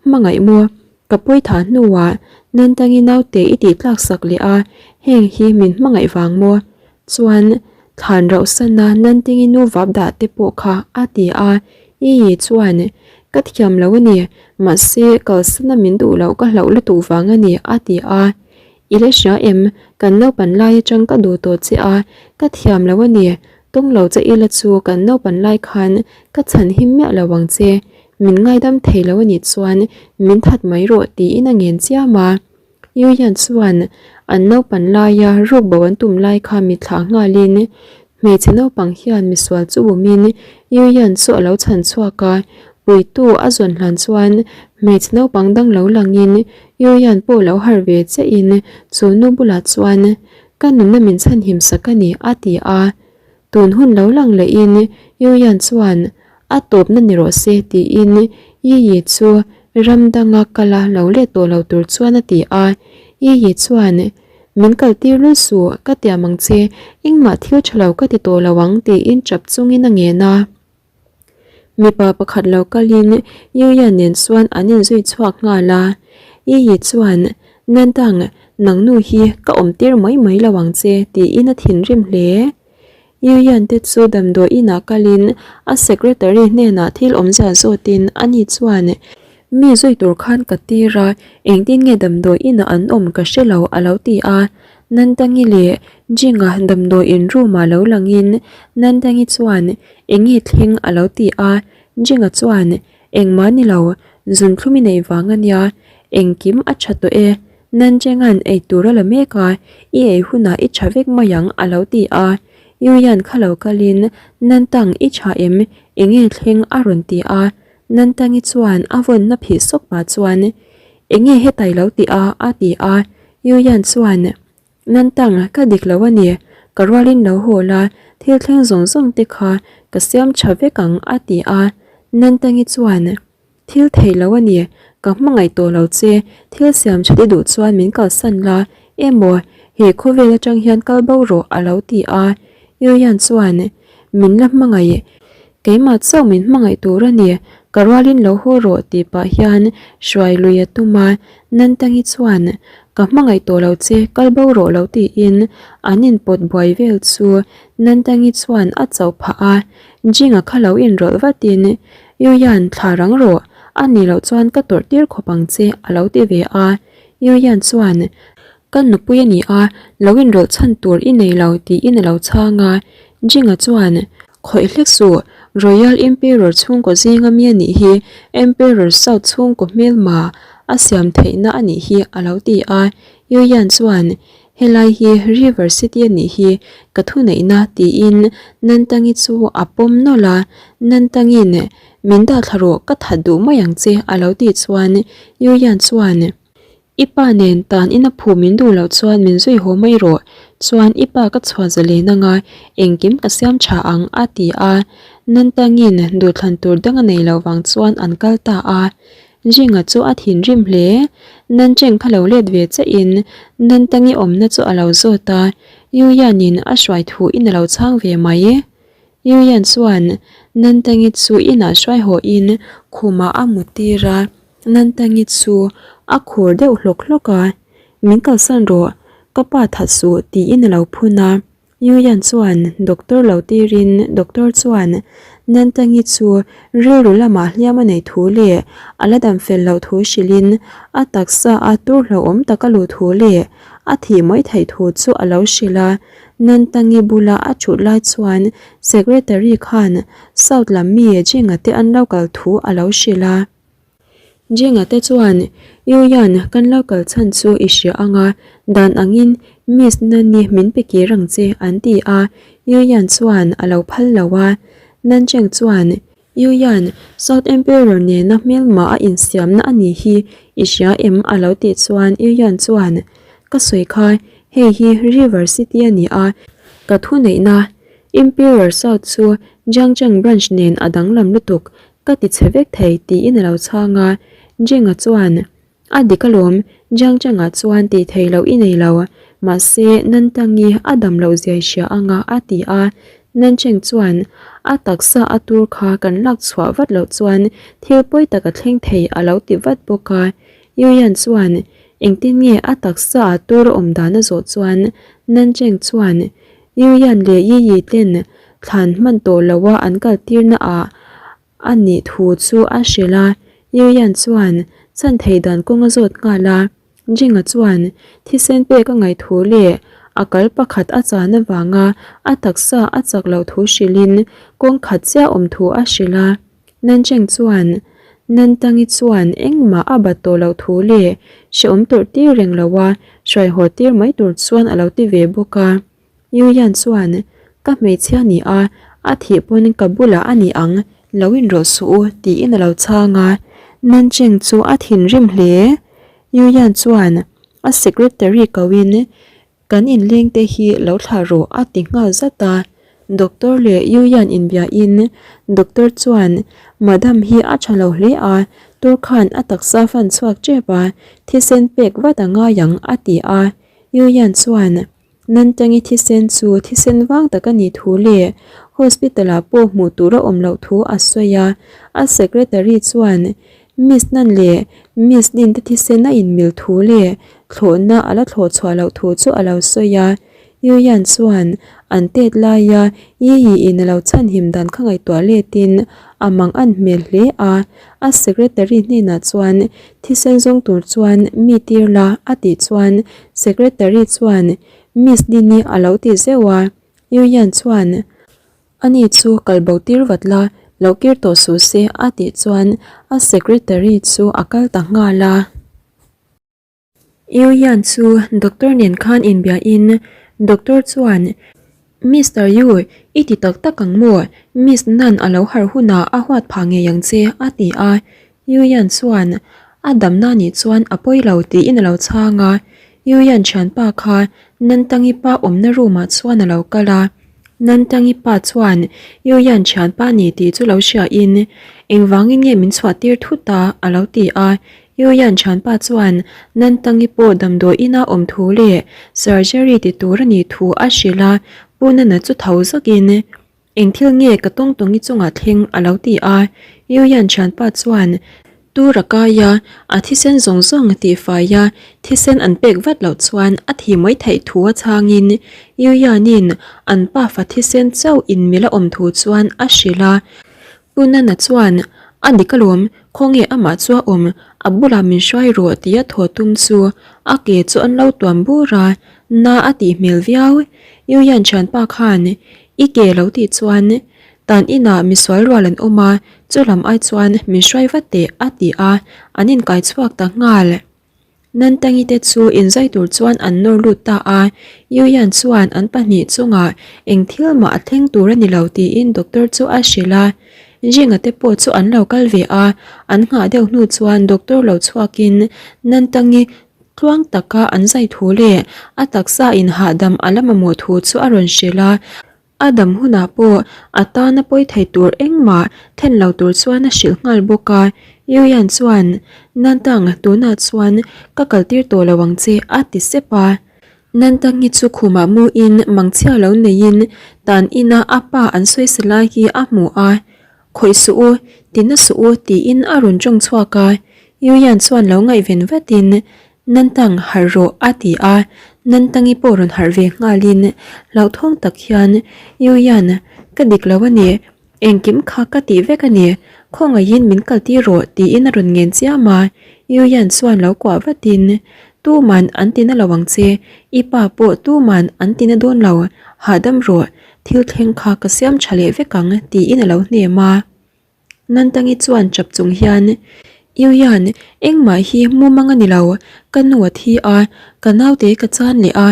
Hmangaih maw? Ka pawi thah hnuah Nantangi naute i tih tlak sak leh a, heng hi min hmangaih vang maw? Chuan thlan rauh sana Nantingi nu vap dah te pawh kha a ti a, Ii chuan ka thiam lo a ni, mahse kalsana min duh loh ka hlauh lutuk vang a ni a ti a. I la hria em? Kan naupan lai atang ka duh tawh che a, ka thiam lo a ni, tawng lo che ila chu kan naupan lai khan ka chhan him miah lo ang che. Min ngaidam thei lo a nih chuan min that mai rawh tiin a ngen chiam a. Yuyan chuan an naupan laia ruk bo an tum lai kha mi thlah nghalin hmeichhe naupang hian misual chu bumin Yuyan chu a lo chhan chhuak a, puitu a zawn hlan chuan hmeichhe naupang dang lo langin Yuyan pawh lo harh ve chiahin chu nu bulah chuan ka nunna min chhanhim sak a ni a ti a. Tun hun lo lang lehin Yuyan chuan a tawpna ni rawh se tiin Yiyi chu ram danga kala lo let tawh lo tur chuan a ti a. Yiyi chuan, Min kal tir lul suh, ka tiam ang che, engmah thil tha lo ka ti tawh lo ang tiin tap chungin a ngen a. Mipa pakhat lo kalin Yuyan nen chuan an inzui chhuak nghal a. Yiyi chuan, Nantang, nang nu hi ka awm tir mai mai lo ang che tiin a thinrim hle. Yuyan te chu damdawi inah kalin a secretary hnenah thil awmzia zawtin ani chuan, Mi zui tur khan ka tir a, engtin nge damdawi inah an awm ka hre lo a lo ti a. Nantangi leh Jinga damdawi in room ah lo langin Nantangi chuan enge thleng a lo ti a, Jinga chuan engmah ni lo, zunthlum i neih vang a nia, engkim a tha tawh e, Nanjenga'n ei tur a la mek a, i ei hunah i tha vek mai ang a lo ti a, Yuyan kha lo kalin Nantang i tha em, enge thleng a rawn ti a, Nantangi chuan a vawnna phih sawk pah chuan Enge hetai lo ti a a ti a, Yuyan chuan Nantang ka dik lo a ni, ka rualin lo haw la, thil thleng zawng zawng te kha ka siam tha vek ang a ti a, Nantangi chuan Thil theih lo a ni, ka hmangaih tawh lo che, thil siam tha te duh chuan min kalsan la, emaw he khawvel atang hian kal bo rawh a lo ti a, Yuyan chuan. Min la hmangaih, keimah chauh min hmangaih tur a ni, ka rualin lo haw rawh tih pah hian hruai lui a tum a, Nantangi chuan, Ka hmangaih tawh lo che, kal bo rawh lo tiin an inpawt buai vel chu Nantangi chuan a chauh phah a, Jinga kha lo inrawlh vatin, Yuyan thla rang rawh, a nih loh chuan ka tawrh tir khawp ang che a lo ti ve a, Yuyan chuan, Ka nupui a ni a, lo inrawlh chhan tur i nei lo tiin a lo chhang a. Jinga chuan, Khawih hlek suh, Royal Emperor chhungkaw zinga mi a nih hi, Emperor South chhungkaw hmelma a siam theihna a nih hi a lo ti a. Yuyan chuan, Helai hi River City a nih hi, ka thuneihna tiin Nantangi chu a pawm nawlh a. Nantangi'n, Min dah thla rawh, ka that duh mai ang che a lo tih chuan Yuyan chuan, I pa nen tan ina phu min duh loh chuan min zui haw mai rawh, chuan i pa ka chhuah zalen anga engkim ka siam tha ang a ti a, Nantangin duhthlan tur dang a nei loh vang chuan an kal ta a. Jinga chu a thinrim hle, Nancheng kha lo let ve che in Nantangi awmna chu a lo zawt a, Yuyanin a hruai thu in a lo chhang ve mai. Yuyan chuan Nantangi chu inah hruai haw in khumah a mut tir a. Nantangi chu a khur deuh hlawk hlawk a, Min kalsan rawh, ka pa that suh tiin a lo phun a. Yuyan chuan doctor lo tirin doctor chuan Nantangi chu rilru lamah hliam a neih thu leh a la dam fel loh thu hrilhin a taksa a tur hlauhawm tak a luh thu leh a thih mai theih thu chu a lo hrilh a. Nantangi bula a thut lai chuan secretary khan South lam mi Jinga te an lo kal thu a lo hrilh a. Jenga te chuan, Yuyan, kan lo kal chhan chu i hria ang a, dan angin Miss Nani min pe kir ang che, an ti a. Yuyan chuan a lo phal lo a. Nancheng chuan, Yuyan, South Emperor nena hmelma a insiamna a ni hi i hria em? a lo tih chuan Yuyan chuan, Ka sawi kha, hei hi River City a ni a, ka thuneihna Emperor South chu Jiangcheng Branch nen a danglam lutuk, Ka ti chhe vek thei tiin a lo chhang a, Jenga chuan, A dik alawm, Jiang Chengah chuan tih theih loh i nei lo, mahse Nantangi a dam loh zia i hria anga a ti a, Nancheng chuan, A taksa a tur kha kan lak chhuah vat loh chuan thil pawi tak a thleng thei a lo ti vat bawk a, Yuyan chuan, Engtin nge a taksa a tur a awm dan a zawh chuan Nancheng chuan, Yuyan leh Yiyi ten thlan hman tawh loa an kal tirna ah a nih thu chu a hrilh a, Yuyan chuan chhan theih dan kawng a zawt nghal a, Jinga chuan thisen pek a ngaih thu leh a kal pakhat a chan avanga a taksa a chak loh thu hrilhin kawng khat chiah awm thu a hrilh a, Nancheng chuan Nantangi chuan engmah a bat tawh loh thu leh hrehawm tawrh tir reng loa hruai haw tir mai tur chuan a lo ti ve bawk a. Yuyan chuan, Ka hmeichhia ni a, a thih pawn ka bulah a ni ang, lo inrawlh suh u, tiin a lo chhang a. Nancheng chu a thinrim hle. Yuyan chuan a secretary koin, Kan inleng te hi lo thlah rawh a ti nghal zat a. Doctor leh Yuyan inbiain doctor chuan, Madam hi a tha lo hle a, tur khan a taksa fan chhuak tep a, thisen pek vat a ngai ang a ti a. Yuyan chuan, Nantangi thisen chu thisen vang tak a nih thu leh hospital ah pawh hmuh tur a awm loh thu a sawi a, a secretary chuan Miss Nan leh Miss Lin te thisen a inmil thu leh thlawhna a la thlawh chhuah loh thu chu a lo sawi a. Yuyan chuan an tet laia Yiyi in a lo chhanhim dan kha ngaihtuah letin a mang an hmel hle a, a secretary hnenah chuan thisen zawng tur chuan mi tir la a tih chuan Secretary chuan Miss Dini a lo ti zeuh a, Yuyan chuan ani chu kal bo tir vat la, lo kir tawh suh se a tih chuan a secretary chu a kal ta nghal a. Yuyan chu doctor nen khan inbiahin doctor chuan Mister Yu, i ti tak tak ang maw? Miss Nan a lo harh hunah a huat phah ngei ang che a ti a, Yuyan chuan a damna nih chuan a pawi lo tiin a lo chhang a, Yuyan thianpa kha Nantangi pa awmna room ah chuan a lo kal a, Nantangi pa chuan Yuyan thianpa ni tih chu lo hria in engvangin nge min chhuah tir thut a a lo ti a, Yuyan thianpa chuan Nantangi pawh damdawi ina awm thu leh surgery ti tur a nih thu a hrilh a, Pu Nana chu tho zawkin. Eng thil nge ka tawng tawngi chungah thleng a lo ti a, Yuyan thianpa chuan tur a kai a, a thisen zawng zawng tihfai a, thisen an pek vat loh chuan a thi mai theih thu a chhangin Yuyanin an pafa thisen chauh inmil a awm thu chuan a hrilh a. Pu Nana chuan, A dik alawm, khawnge amah chu a awm, a bulah min hruai rawh tia thaw tum chu a ke chu an lo tuam bur a, na a tih hmel viau. Yuyan thianpa khan I ke lo tih chuan tan inah misual rual an awm a, chu lam ai chuan min hruai vat teh a ti a, an inkai chhuak ta nghal. Nantangi te chu inzai tur chuan an nawr lut ta a, Yuyan chuan an pahnih chungah eng thil mah a thleng tur a ni lo tiin doctor chu a hrilh a. Jinga te pawh chu an lo kal ve a, an nghah deuh hnu chuan doctor lo chhuakin Nantangi Tluang taka an zai thu leh a taksa in hahdam a la mamawh thu chu a rawn hrilh a, a dam hunah pawh a tana pawi thei tur engmah thlen lo tur chuan a hrilh nghal bawk a. Yuyan chuan, Nantang, tunah chuan ka kaltir tawh lo ang che a ti sep a. Nantang hi chu khumah muin mangchhia lo neiin tan ina a pa an sawi lai hi a hmu a. Khawih suh u, ti na suh u tiin a rawn tawng chhuak a, Yuyan chuan lo ngaihven vatin Nantang harh rawh a ti a, Nantangi pawh rawn harh ve nghalin hlauhthawng tak hian Yuyan ka dik lo a ni, engkim kha ka tih vek a ni, khawngaihin min kaltir rawh tiin a rawn ngen chiam a, Yuyan chuan lo kuah vatin Tuman an ti na lo ang che, i pa pawh tuman an ti na dawn lo, hahdam rawh, Thil thleng kha ka siam tha leh vek ang tiin a lo hnem a. Nantangi chuan chap chung hian, Yuyan, engmah hi mumang a ni lo, ka nu a thi a, ka naute ka chan leh a,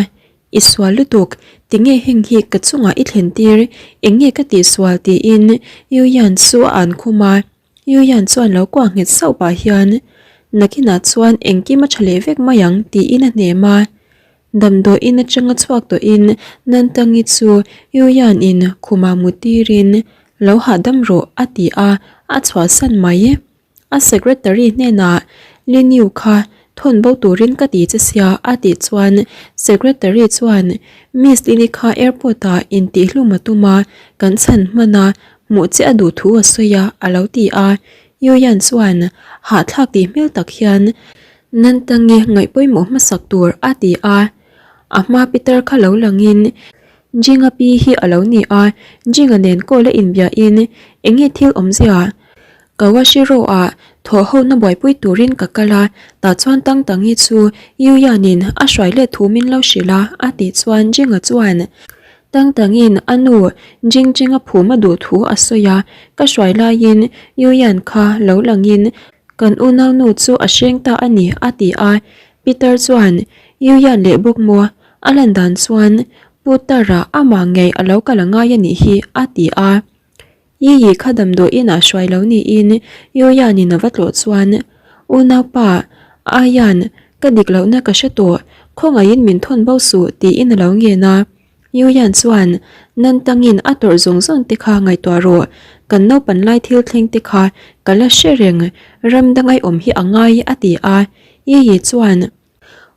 i sual lutuk, tinge heng hi ka chungah i thlen tir, eng nge ka tihsual tiin Yuyan chu a an khum a. Yuyan chuan lo kuah nghet sauh pah hian, Nakinah chuan engkim a tha leh vek mai ang tiin a hnem a. Damdawiin atanga chhuak tawhin Nantangi chu Yuyan in khumah mu tirin lo hahdam rawh a ti a, a chhuahsan mai. A secretary hnenah Liniu kha thawn bo turin ka ti che sia a tih chuan secretary chuan Miss Lini kha airport ah intihhlum a tum a, kan chhan hman a, hmuh che a duh thu a sawi a a lo ti a. Yuyan chuan hahthlak tih hmel tak hian Nantangi ngaih pawimawh hmasak tur a ti a, a hma Peter kha lo langin Jinga pi hi a lo ni a, Jinga nen call a inbiahin enge thil awmzia Kawashiro-ah thawh hona buaipui turin ka kal a, tah chuan Tangtangi chu Yuyanin a hruai let thu min lo hrilh a a tih chuan Jinga chuan Tangtangin a nu Jingjinga phum a duh thu a sawi a, ka hruai laiin Yuyan kha lo langin Kan unaunu chu a hreng ta a ni, a ti a. Peter chuan, Yuyan leh bawk maw? A lan dan chuan Pu Tara amah ngei a lo kal a ngai a nih hi, a ti a. Yiyi kha damdawiin ah hruai lo niin Yuyanin a va tlawh chuan, Unaupa, Ayan, ka dik lohna ka hre tawh, khawngaihin min thawn bo suh, tiin a lo ngen a. Yuyan chuan, Nantangin a tawrh zawng zawng te kha ngaihtuah rawh, kan naupan lai thil thleng te kha ka la hre reng, ram dang ai awm hi a ngai a ti a. Yiyi chuan,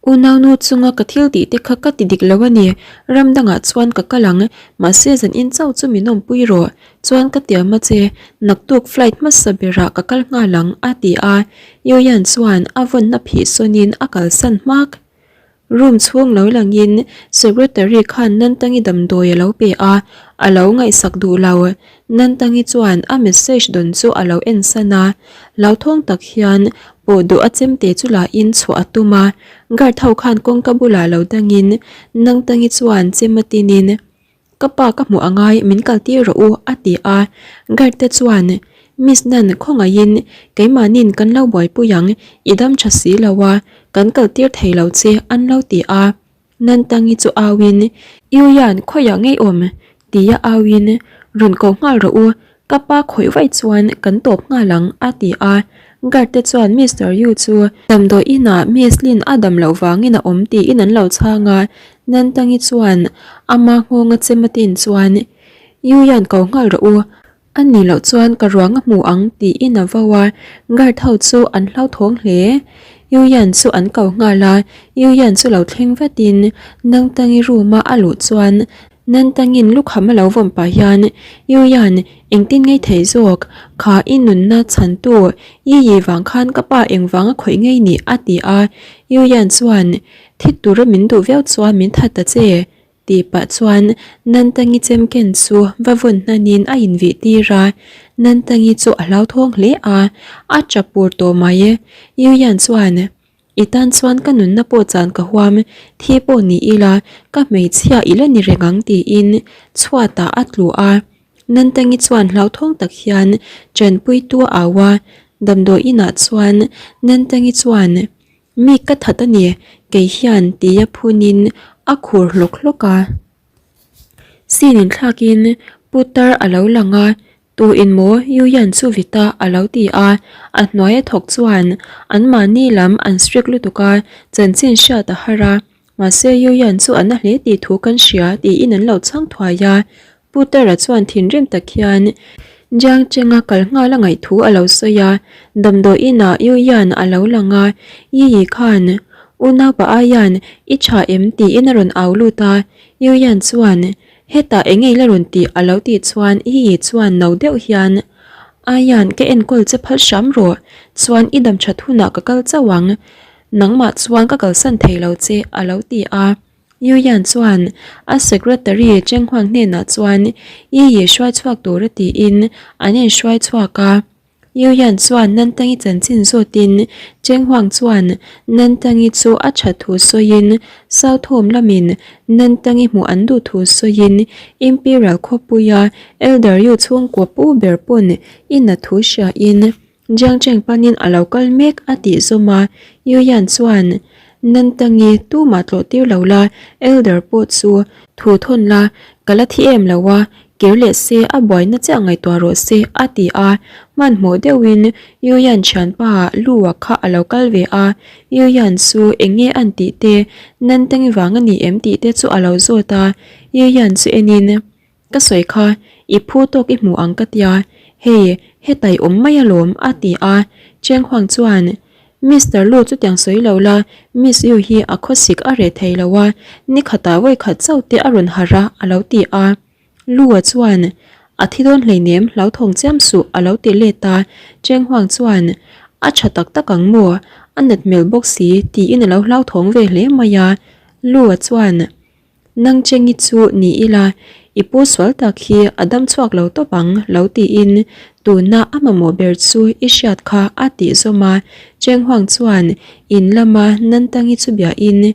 Unaunu chunga ka thil tih te kha ka ti dik lo a ni, ram dangah chuan ka kal ang, mahse zan in chauh chu min awmpui rawh, chuan ka tiam a che, naktuk flight hmasa berah ka kal nghal ang a ti a. Yuyan chuan a vawnna phih sawnin a kalsan hmak. Room chhung lo langin secretary khan Nantangi damdawi a lo pe a, a lo ngaihsak duh lo. Nantangi chuan a message dawn chu a lo en san a, hlauthawng tak hian pawh duh a chemte chu la in chhuah a tum a, guard ho khan kawngka bulah lo dangin Nangtangi chuan chem a tinin, Ka pa ka hmuh angai min kal tir rawh u a ti a, guard te chuan Miss Nan khawngaihin keimahnin kan lo buaipui ang i dam tha si lo a, kan kal tir thei lo che an lo ti a, Nantangi chu auin Yuyan khawiah ngei awm tia auin rawn ko nghal rawh u Ka pa khawih vaih chuan kan tawp nghal ang a ti a, guard te chuan Mister Yu chu damdawi inah Miss Lin a dam loh vangin a awm tiin an lo chhang a, Nantangi chuan ama nghawnga chem a tin chuan Yu hian ko nghal rawh u, a nih loh chuan ka ruang a hmu ang tiin a vo a, guard ho chu an hlauthawng hle. Yu Yan chu an ko nghal a, Yu Yan chu lo thleng vatin Nangtangi room a a luh chuan. Nantangin lukham a lo vawm pah hian Yuyan engtin ngei thei zawk, kha i nunna chhantu Yiyi vang khan ka pa engvanga khawih ngei ni a ti a, Yuyan chuan thi tura min duh viau chuan min that ta che tih pah chuan Nantangi chem ken chu va vawn hnanin a invih tir a, Nantangi chu a hlauthawng hle a, a tap pur tawh mai. Yuyan chuan I tan chuan ka nunna pawh chan ka huam, thi pawh ni ila ka hmeichhia i la ni reng ang tiin chhuatah a tlu a. Nantangi chuan hlauthawng tak hian tanpuitu a au a, damdawi inah chuan Nantangi chuan Mi ka that a ni, kei hian tia phunin a khur hlawk hlawk a. Scene inthlakin putar a lo lang a, Tu in maw Yuyan chu vit a a lo ti a, a hnuai a thawk chuan an mahni lam an strict lutuk a, chanchin hriat a har a, mahse Yuyan chu a na hle tih thu kan hria tiin an lo chhang thuai a, Putara chuan thinrim tak hian Jiang Cheng-a kal nghal a ngaih thu a lo sawi a, damdawi inah Yuyan a lo lang a, Yiyi khan unaupa Ayan i tha em tiin a rawn au lut a, Yuyan chuan Hetah eng ei la rawn tih a lo tih chuan Yiyi chuan no deuh hian, Aian ka enkawl che phal hram rawh, chuan i dam that hunah ka kal chauh ang, nangmah chuan ka kalsan thei lo che a lo ti a. Yuyan chuan a secretary Chenghuang hnenah chuan Yiyi hruai chhuak tura tiin an inhruai chhuak a. Yuyan chuan Nantangi chanchin zawtin Chenghuang chuan Nantangi chu a tha thu sawiin South Home lamin Nantangi hmuh an duh thu sawiin Imperial khawpuia Elder Yu chhungkua pu ber pawn i na thu hriain Jiang Cheng panin a lo kal mek a tih zawm a, Yuyan chuan Nantangi tumah tlawh tir lo la, Elder pawh chu thu thawn la, ka la thi em lo a, Kir leh se a buaina chiah ngaihtuah rawh se a ti a, hmanhmawh deuhin Yuyan thianpa Lua kha a lo kal ve a, Yuyan chu eng nge an tih te, Nantengi vang a ni em tih te chu a lo zawt a, Yuyan chu enin, Ka sawi kha, i phu tawk i hmu ang ka tia, hei heta i awm mai alawm a ti a, Cheng Huang chuan, Mister Lu chutiang sawi lo la, Miss Yu hi a khawsik a reh thei lo a, ni khatah vawi khat chauh te a rawn harh a a lo ti a. Lu-a chuan, A thi dawn hleinem, hlauthawng chiam suh a lo ti let a. Cheng Huang chuan, A tha tak tak ang maw? A nat hmel bawk si tiin a lo hlauthawng ve hle mai a. Lu-a chuan, Nang Chengi chu ni ila, i pu sual tak hi a dam chhuak lo tawp ang lo tiin tuna a mamawh ber chu i hriat kha a tih zawm a. Cheng Huang chuan in lama Nantangi chu biahin,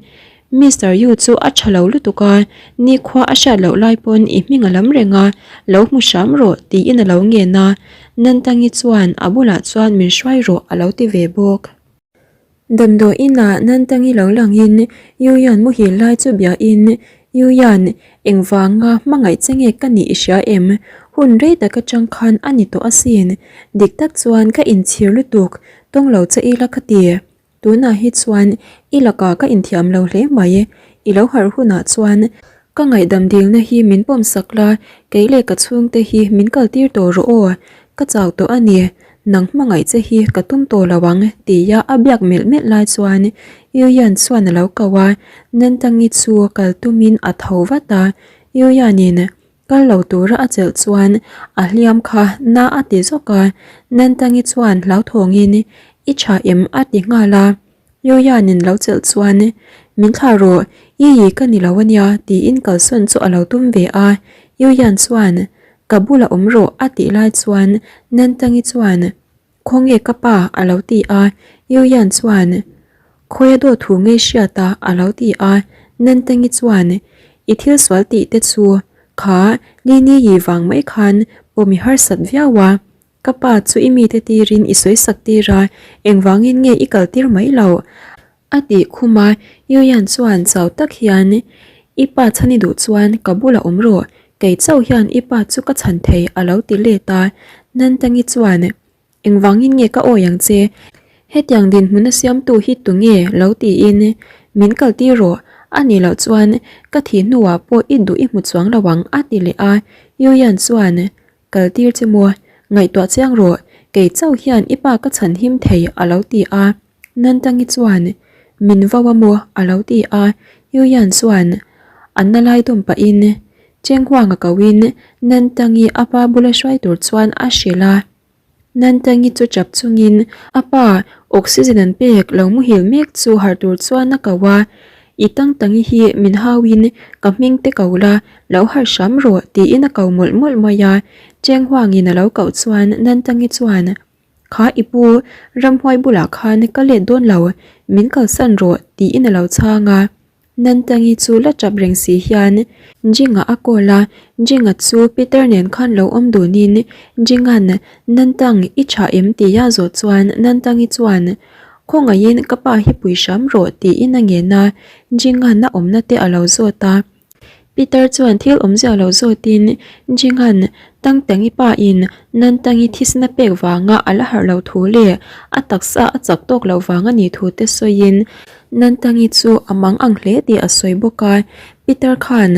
Mister Yu chu a tha lo lutuk a, nikhua a hriat loh lai pawn i hming a lam reng a, lo hmu hram rawh tiin a lo ngen a. Nantangi chuan a bulah chuan min hruai rawh a lo ti ve bawk. Damdawi inah Nantangi lo langin Yuyan muhil lai chu biahin, Yuyan, engvanga hmangaih che nge ka nih i hria em? Hun rei tak atang khan a ni tawh asin. Dik tak chuan ka inchhir lutuk, tawng lo che ila ka ti. Tunah hi chuan i lakah ka inthiam lo hle mai. I lo harh hunah chuan Ka ngaihdam dilna hi min pawm sak la, kei leh ka chhungte hi min kal tir tawh rawh aw, ka chau tawh a ni, nang hmangaih che hi ka tum tawh lo ang tia a biak melh melh lai chuan Yuyan chuan a lo ko a, Nantangi chu kal tumin a tho vat a, Yuyanin kal lo tura a chelh chuan a hliam kha na a ti zawk a, Nantangi chuan hlauthawngin I tha em a ti nghal a. Yoyanin lo chelh chuan, Min thlah rawh, i i ka ni lo ania tiin kalsawn chu a lo tum ve a. Yoyan chuan, Ka bulah awm rawh a tih lai chuan Nantangi chuan, Khawnge ka pa a lo ti a. Yoyan chuan, Khawia dawt thu ngei hriat a a lo ti a. Nantangi chuan, I thil sual tih te chu kha Lini i vang mai khan pawm i harsat viau a. Ka pa chu i mite tirin i sawi sak tir a, engvangin nge i kal tir mai loh? A tih khum a, Yuyan chuan chau tak hian, I pa chhan i duh chuan ka bulah awm rawh, kei chauh hian i pa chu ka chhan thei a lo ti let a. Nantangi chuan, Engvangin nge ka awi ang che? Hetiang dinhmuna siamtu hi tunge lo tiin min kal tir rawh, a nih loh chuan ka thih hnuah pawh i duh i hmu chuang lo ang a ti leh a. Yuyan chuan, Kal tir che maw? Ngaihtuah chiang rawh, kei chauh hian i pa ka chhan him thei a lo ti a. Nantangi chuan, Min vau a maw? a lo ti a. Yuyan chuan a na lai dawm pahin, Chenghuanga koin Nantangi a pa bula hruai tur chuan a hrilh a. Nantangi chu chap chungin a pa oxygen an pek lo muhil mek chu harh tur chuan a ko a, I Tangtangi hi min hauin ka hming te ko la, lo harh hram rawh tiin a ko mawlh mawlh mai a. Chenghuangin a lo koh chuan Nantangi chuan Kha i pu, ramhuai bulah khan ka let dawn lo, min kalsan rawh tiin a lo chhang a. Nantangi chu la tap reng si hian Jinga a call a, Jinga chu Peter nen khan lo awm dunin Jinga'n Nantang i tha em tia zawh chuan Nantangi chuan Khawngaihin ka pa hi pui hram rawh tiin a ngen a, Jinga'n a awmna te a lo zawt a. Peter chuan thil awmzia lo zawtin Jingan Tangtangi pa in Nantangi thisna pek vanga a la harh lo thu leh a taksa a chak tawk loh vang a nih thu te sawiin Nantangi chu a mang ang hle tih a sawi bawk a. Peter khan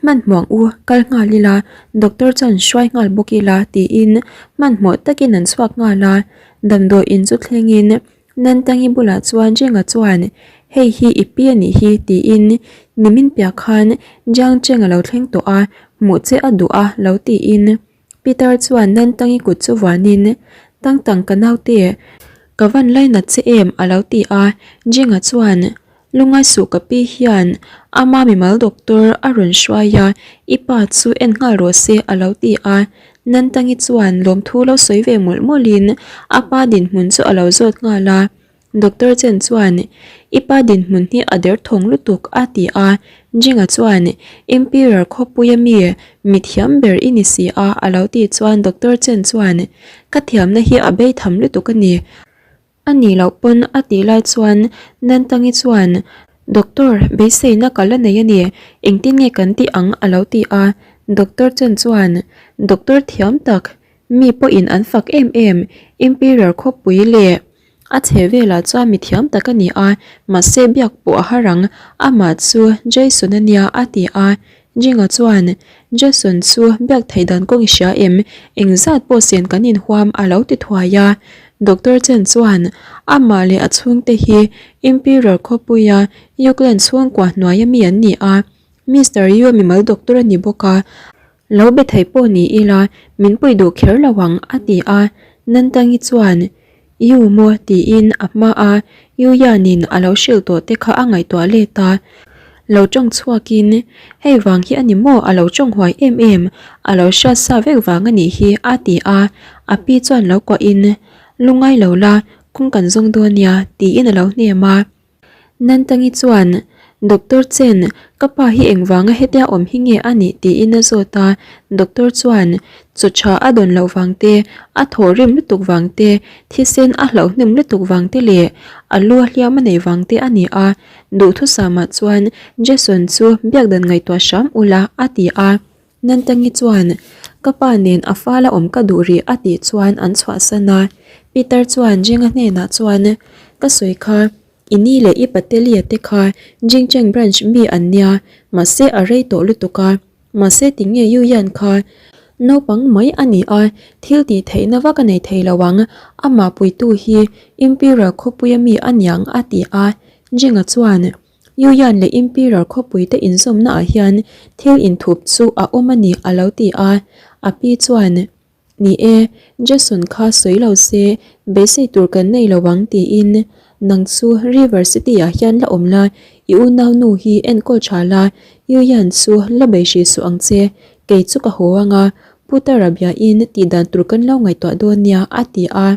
Hmanhmawh u, kal nghal ila, doctor chuan hruai nghal bawk ila tiin hmanhmawh takin an chhuak nghal a. Damdawi in chu thlengin Nantangi bulah chuan Jenga chuan, Hei hi i pi a nih hi, tiin nimin piah khan Jiang Cheng a lo thleng tawh a, hmuh che a duh a, lo tiin Peter chuan Nantangi kut chu vuanin, Tangtang ka naute, ka van lainat che em, a lo ti a, Jenga chuan, Lungai suh ka pi hian ama mimal doctor a rawn hruai a, i pa chu en nghal rawh se a lo ti a. Nantangi chuan lawmthu lo sawi ve mawlh mawlhin a pa dinhmun chu a lo zawt nghal a. Doctor Chen chuan, I pa dinhmun hi a derthawng lutuk a ti a. Jinga chuan, Emperor khawpuia mi mithiam ber i ni si a a lo tih chuan Doctor Chen chuan, Ka thiamna hi a beitham lutuk a ni. A nih loh pawn a tih lai chuan Nantangi chuan, Doctor, beiseina ka la nei a ni, engtin nge kan tih ang? a lo ti a. Doctor Chen chuan, Doctor thiam tak, mi pawhin an fak em em, Imperial khawpui leh a chhe velah chuan mi thiam tak a ni a, mahse biak pawh a har ang, amah chu Jason a nia a ti a. Jinga chuan, Jason chu biak theih dan kawng i hria em? Engzat pawh sen kan inhuam a lo ti thuai a. Doctor Chen chuan, Amah leh a chhungte hi Imperial khawpuia Yukland chhungkua hnuaia mi an ni a. Mister Yu mimal doctor a ni bawk a. Lo be thei pawh ni ila min puih duh kher lo ang, a ti a. Nantangi chuan, Yu maw? tiin a hma a Yu Yanin a lo hrilh tawh te kha a ngaihtuah let a. Lo tawng chhuakin, Hei vang hi a ni maw a lo tawng huai em em, a lo hriat sa vek vang a nih hi a ti a. A pi chuan lo kuahin, Lungai lo la, kawng kan zawng dawn nia tiin a lo hnem a. Nantangi chuan, Doctor Chen, ka pa hi engvanga hetia awm hi nge a nih tiin a zawt a. Doctor chuan, Chaw tha a dawn loh vang te, a thaw rim lutuk vang te, thisen a hlauh hnem lutuk vang te leh a lu a hliam a neih vang te a ni a. Duhthusama chuan Jason chu biak dan ngaihtuah hram ula a ti a. Nantangi chuan, Ka pa nen a fala awm ka duh rih a tih chuan an chhuahsan a. Peter chuan Jinga hnenah chuan, Ka sawi kha, i ni leh i Patelia te kha Jingcheng branch mi an nia, mahse a rei tawh lutuk a. Mahse tinge Yu Yan kha naupang mai a ni a, thil tih theihna vak a nei thei lo ang, amah puitu hi Imperial khawpuia mi a niang a ti a. Jinga chuan, Yuyan leh Imperial khawpui te inzawmna ah hian thil inthup chu a awm a ni a lo ti a, a pi chuan, Ni e, Jason kha sawi lo se beisei tur kan nei lo ang tiin, Nang chu River City ah hian la awm la, i unau nu hi enkawl tha la, Yuyan chu la bei hrih suh ang che, kei chu ka haw ang a, Putara biain tihdan tur kan lo ngaihtuah dawn nia a ti a.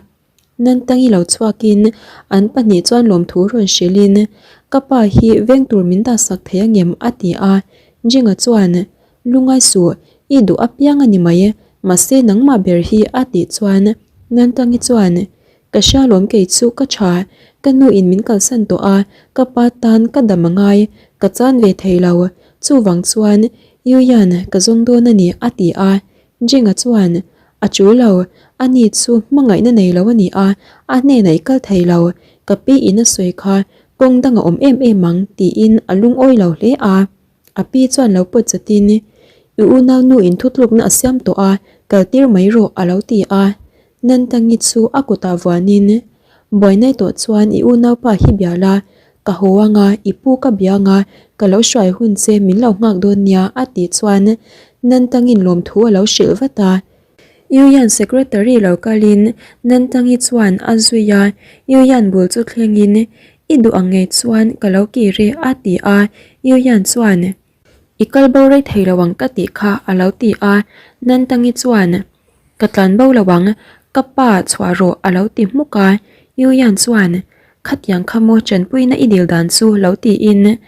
Nantangi lo chhuakin an pahnih chuan lawmthu rawn hrilhin, Ka pa hi veng tur min dahsak thei angem? a ti a. Jinga chuan, Lungai suh, i duh apiang a ni mai, mahse nangmah ber hi a tih chuan Nantangi chuan, Ka hria lawm kei chu ka tha, ka nu in min kalsan tawh a, ka pa tan ka dam a ngai, ka chan ve thei lo, chuvang chuan Yuyan ka zawng dawn a ni a ti a. Jinga chuan, A chu lo, ani chu hmangaihna nei lo a ni a, a hnenah i kal thei lo, ka pi in a sawi kha kawng dang a awm em em ang tiin a lungawi lo hle a. A pi chuan lo pawt chatin, I unau nu in thutlukna a siam tawh a, kal tir mai rawh a lo ti a. Nantangi chu a kutah vuanin, Buainai tawh chuan i unaupa hi bia la, ka haw anga i pu ka bia anga. Ka lo hruai hun che min lo nghak dawn nia a tih chuan Nantangin lawmthu a lo hrilh vat a. Yuyan secretary lo kalin Nantangi chuan a zui a, Yuyan bul chu thlengin I duh ang ngei chuan ka lo kir e a ti a, Yuyan chuan I kal bo rei thei lo ang ka tih kha a lo ti a, Nantangi chuan Ka tlan bo lo ang, ka pa chhuah rawh a lo ti hmuk a, Yuyan chuan Khatiang kha maw tanpuina i dil dan chu lo tiin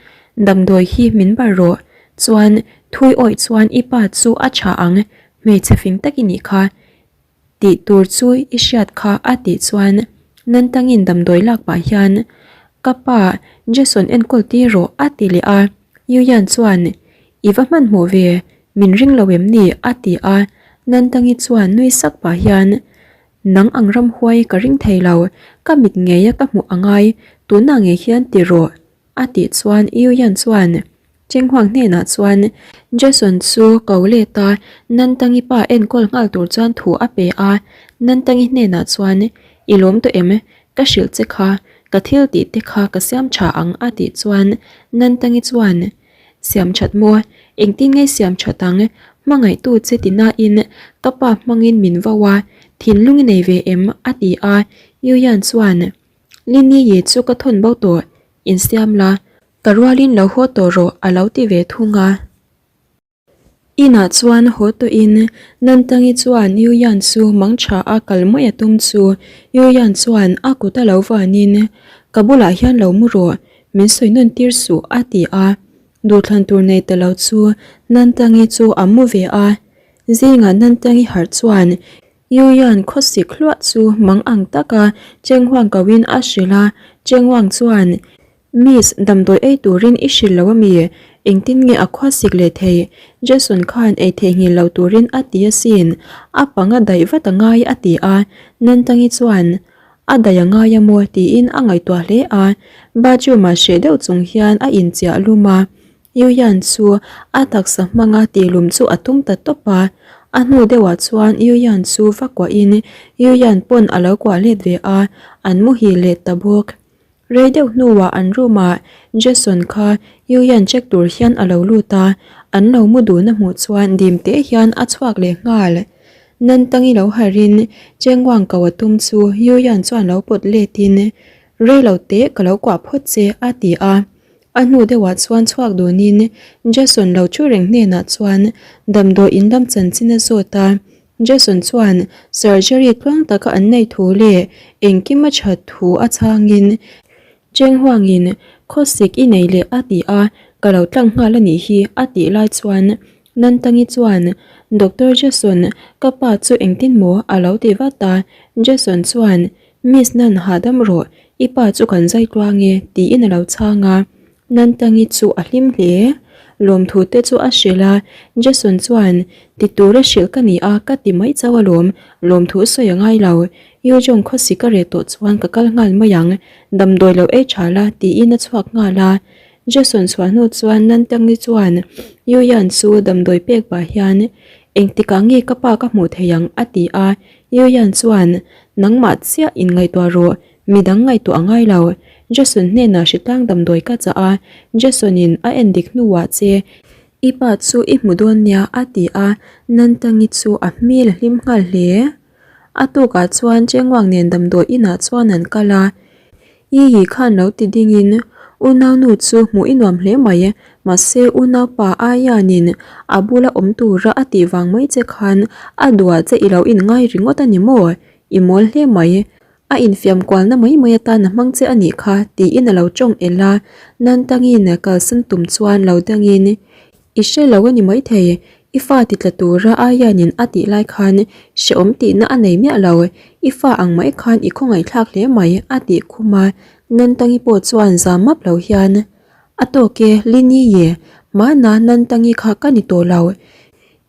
damdawi hi min bar rawh, chuan thui awih chuan i pa chu a tha ang, hmeichhe fing tak i nih kha tih tur chu i hriat kha a tih chuan Nantangin damdawi lak pah hian ka pa Jason enkawl tir rawh a ti leh a, Yuyan chuan i va hmanhmawh ve min ring lo em ni a ti a, Nantangi chuan nui sak pah hian Nang ang ramhuai ka ring thei lo, ka mit ngeia ka hmuh a ngai, tunah ngei hian ti rawh, a tih chuan Yuyan chuan Chenghuang hnenah chuan Jason chu ko let a, Nantangi pa enkawl nghal tur chuan thu a pe a, Nantangi hnenah chuan I lawm tawh em? Ka hrilh che kha, ka thil tih te kha ka siam tha ang a tih chuan Nantangi chuan Siam that maw? Engtin nge siam that ang? Hmangaihtu che ti nain ka pa hmangin min vo a, thinlung i nei ve em? a ti a, Yuyan chuan, Lini ye chu ka thawn bo tawh, insiam la, ka rualin lo haw tawh rawh a lo ti ve thung a. Inah chuan haw tawhin Nantangi chuan Yuyan chu mangtha a kal mai a tum chu Yuyan chuan a kut a lo vanin, Ka bulah hian lo mu rawh, min sawi nawn tir suh a ti a. Duhthlan tur nei ta lo chu Nantangi chu a mu ve a. Zingah Nantangi harh chuan Yuyan khawsik hluah chu mang ang taka Chenghuang koin a hrilh a, Chenghuang chuan Miss, damdawi ei turin i hrilh lo ami? Engtin nge a khua sik leh thei? Jason khan ei theihnghilh lo turin a ti asin, a panga daih vat a ngai a ti a, Nantangi chuan a daih a ngai a maw tiin a ngaihtuah hle a, bathroom ah hreh deuh chung hian a inchiah lum a, Yuyan chu a taksa hmanga tihlum chu a tum ta tawp a, a hnu deuhah chuan Yuyan chu va kuahin Yuyan pawn a lo kuah let ve a, an muhil leh ta bawk. Rei deuh hnuah an room ah Jason kha Yuyan check tur hian a lo lut a, an lo mu dun a hmuh chuan dim teh hian a chhuak leh nghal. Nantangi lo harhin Chengwang ko a tum chu Yuyan chuan lo pawt let in, Rei lo teh ka lo kuah phawt che a ti a. A hnu deuhah chuan chhuak dunin Jason lo thu reng hnenah chuan damdawi in lam chanchin a zawt a, Jason chuan surgery tluang taka an nei thu leh engkim a that thu a chhangin Chenghuangin khawsik i nei leh a ti a, ka lo tlang nghal a nih hi a tih lai chuan Nantangi chuan Doctor Jason ka pa chu engtin maw a lo ti vat a, Jason chuan Miss Nan hahdam rawh i pa chu kan zai tluang e tiin a lo chhang a. Nantangi chu a hlim hle. Lawmthu te chu a hrilh a, Jason chuan, Ti tura hrilh ka ni a, ka ti mai chauh alawm, lawmthu sawi a ngai lo. Yujong khawsi ka reh tawh chuan ka kal nghal mai ang, damdawi lo ei tha la, tiin a chhuak nghal a. Jason chhuah hnu chuan Nantangi chuan Yuyan chu damdawi pek pah hian, Engtikah nge ka pa ka hmuh thei ang? a ti a. Yuyan chuan, Nangmah chiah inngaihtuah rawh, Midang ngaihtuah a ngai lo. Jason hnenah hritlang damdawi ka chah a, Jason-in a en dik hnuah che i pa chu i hmu dawn nia a ti a, Nantangi chu a hmel a hlim nghal hle. A tukah chuan Chengwang nen damdawi inah chuan an kal a, Yiyi khan lo ti dingin unaunu chu hmuh i nuam hle mai, mahse unaupa Ayanin a bula awm tura a tih vang mai che khan a duah che i lo inngai ringawt a ni maw? I mawl hle mai. A infiam kualna mai mai atan a hmang che a nih kha tiin a lo tawng el a, Nantangin kalsan tum chuan lo dangin, I hre lo a ni maithei, i fa ti tla tura Aianin a tih lai khan hrehawm tihna a nei miah lo, i fa ang mai khan i khawngaihthlak hle mai a tih khum a, Nantangi pawh chuan zam map lo hian, A tawk e, Lini ye, hmana Nantangi kha ka ni tawh lo,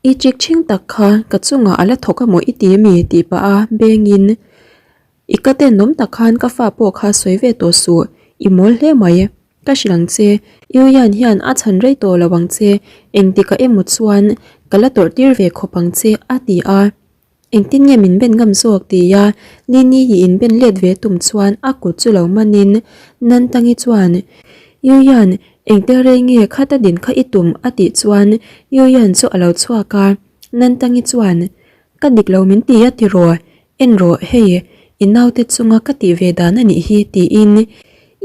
I chik chhing tak kha ka chungah a la thawk a maw i ti mi tih pah a bengin i ka tenawm tak khan ka fa pawh kha sawi ve tawh suh i mawl hle mai ka hrilh ang che Yuyan hian a chhan rei tawh lo ang che engtikah emaw chuan ka la tawrh tir ve khawp ang che a ti a. Engtin nge min ben ngam zawk tia Lini hi in ben let ve tum chuan a kut chu lo manin Nantangi chuan Yuyan. Engtia rei nge khata din kha i tum a tih chuan Yuyan chu a lo chhuak a, Nantangi chuan, Ka dik lo min ti a tiraw? En rawh hei, i naute chunga ka tih ve dan a nih hi tiin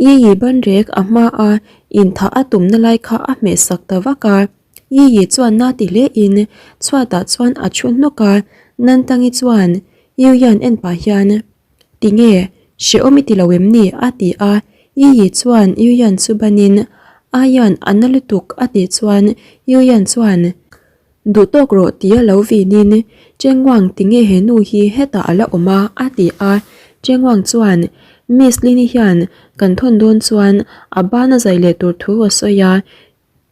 Yiyi banrek a hma a inthah a tumna lai kha a hmeh sak ta vak a. Yiyi chuan na ti hle in chhuatah chuan a thu hnawk a, Nantangi chuan Yuyan en pah hian, Tinge, hrehawm i ti lo em ni? a ti a, Yiyi chuan Yuyan chu banin, Ayan a na lutuk a tih chuan Yuyan chuan, Duh tawk rawh tia lo vinin Chengwang tinge he nu hi hetah a la awm a? a ti a, Chengwang chuan Miss Lini hian kan thawn dawn chuan a ban a zai leh tur thu a sawi a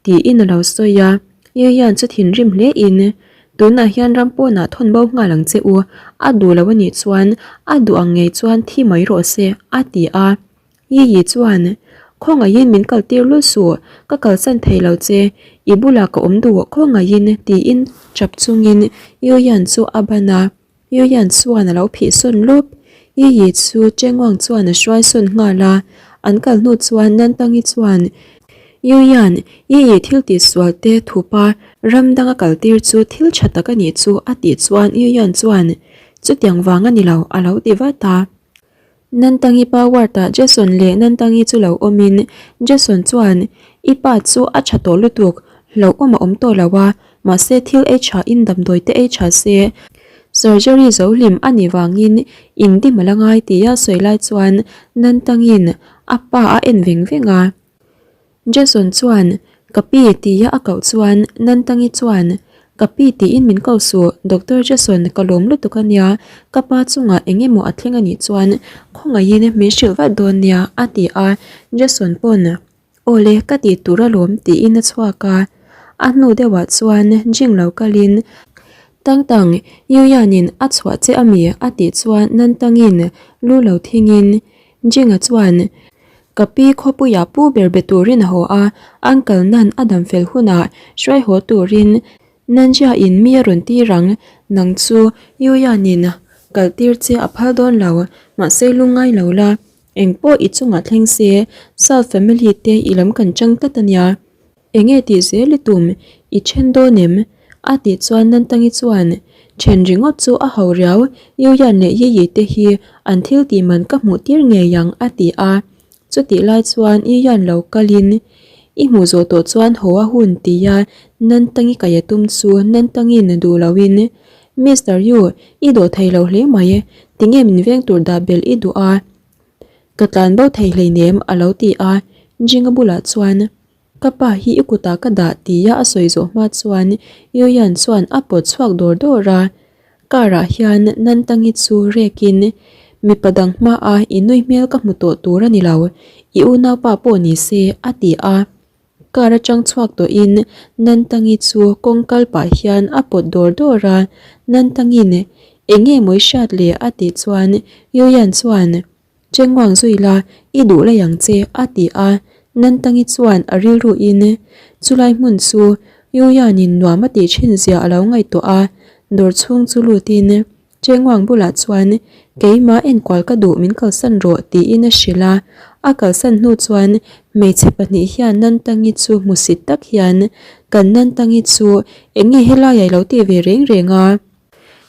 tiin a lo sawi a, Yu Yan chu thinrim hle in Tunah hian ram pawnah thawn bo nghal ang che u, a duh lo a nih chuan a duh ang ngei chuan thi mai rawh se a ti a. Yiyi chuan, Khawngaihin min kaltir lul suh, ka kalsan thei lo che, i bulah ka awm duh khawngaihin tiin chap chungin Yuyan chu a ban a, Yuyan chuan a lo phih sawn lawp. Yiyi chu Chengwang chuan a hruai sawn nghal a, an kal hnu chuan Nantangi chuan Yuyan, Yiyi thil tihsual te thupa ram danga kaltir chu thil tha tak a nih chu a tih chuan Yuyan chuan, Chutiang vang a ni lo a lo ti vat a. Nantangi pa ward-ah Jason leh Nantangi chu lo awmin Jason chuan, I pa chu a tha tawh lutuk, hlauhawm a awm tawh lo a, mahse thil ei tha in damdawi te ei tha se, surgery zo hlim a nih vangin indim a la ngai tia sawi lai chuan Nantangi'n a pa a en veng veng a. Jason chuan, Ka pi tia a koh chuan Nantangi chuan, Ka pi tiin min ko suh, Doctor Jason ka lawm lutuk a nia, ka pa chungah eng emaw a thleng a nih chuan khawngaihin min hrilh vat dawn nia a ti a, Jason pawn, Aw le ka tih tur alawm tiin a chhuak a, a hnu deuhah chuan Jing lo kalin, Tang tang, Yuyanin a chhuah che ami a tih chuan Nantangi'n lu lo thingin, Jinga chuan, Ka pi khawpuiah pu ber be turin a haw a, uncle Nan a dam fel hunah hruai haw turin Nanjia in mi a rawn tir ang, nang chu Yuyanin kal tir che a phal dawn lo, mahse lungngai lo la, engpawh i chungah thleng se, Salt family te i lam kan chang tlat a nia. Enge tih zel i tum? I then dawn em? A tih chuan Nantangi chuan, Then ringawt chu a ho riau, Yuyan leh Yiyi te hi an thil tih man ka hmuh tir ngei ang a ti a. Chutih lai chuan Yuyan lo kalin, I hmuh zawh tawh chuan haw a hun tia Nantangi kaih a tum chu Nantangi'n duh loin, Mister Yu, i dawh thei lo hle mai, tinge min veng tur dah belh i duh a? Ka tlan bo thei hleinem a lo ti a, Jinga bulah chuan, Ka pa hi i kutah ka dah tia a sawi zawh hma chuan Yuyan chuan a pawt chhuak dawr dawr a, car ah hian Nantangi chu rekin mipa dang hmaa i nui hmel ka hmu tawh tur a ni lo, i unaupa pawh ni se a ti a. Car atang chhuak tawhin Nantangi chu kawng kal pah hian a pawt dawr dawr a, Nantangi'n eng nge maw i hriat le a tih chuan Yuyan chuan Chengwang zui la, i duh lai ang che, a ti a. Nantangi chuan a rilruin chulai hmun chu Yuyanin nuam a tih thin zia a lo ngaihtuah a, dawr chhung chu lutin Chengwang bulah chuan keimah enkual ka duh min kalsan rawh tiin a hrilh a. A kalsan hnu chuan hmeichhe pahnih hian Nantangi chu hmusit tak hian kan Nantangi chu eng nge helaiah i lo tih ve reng reng a?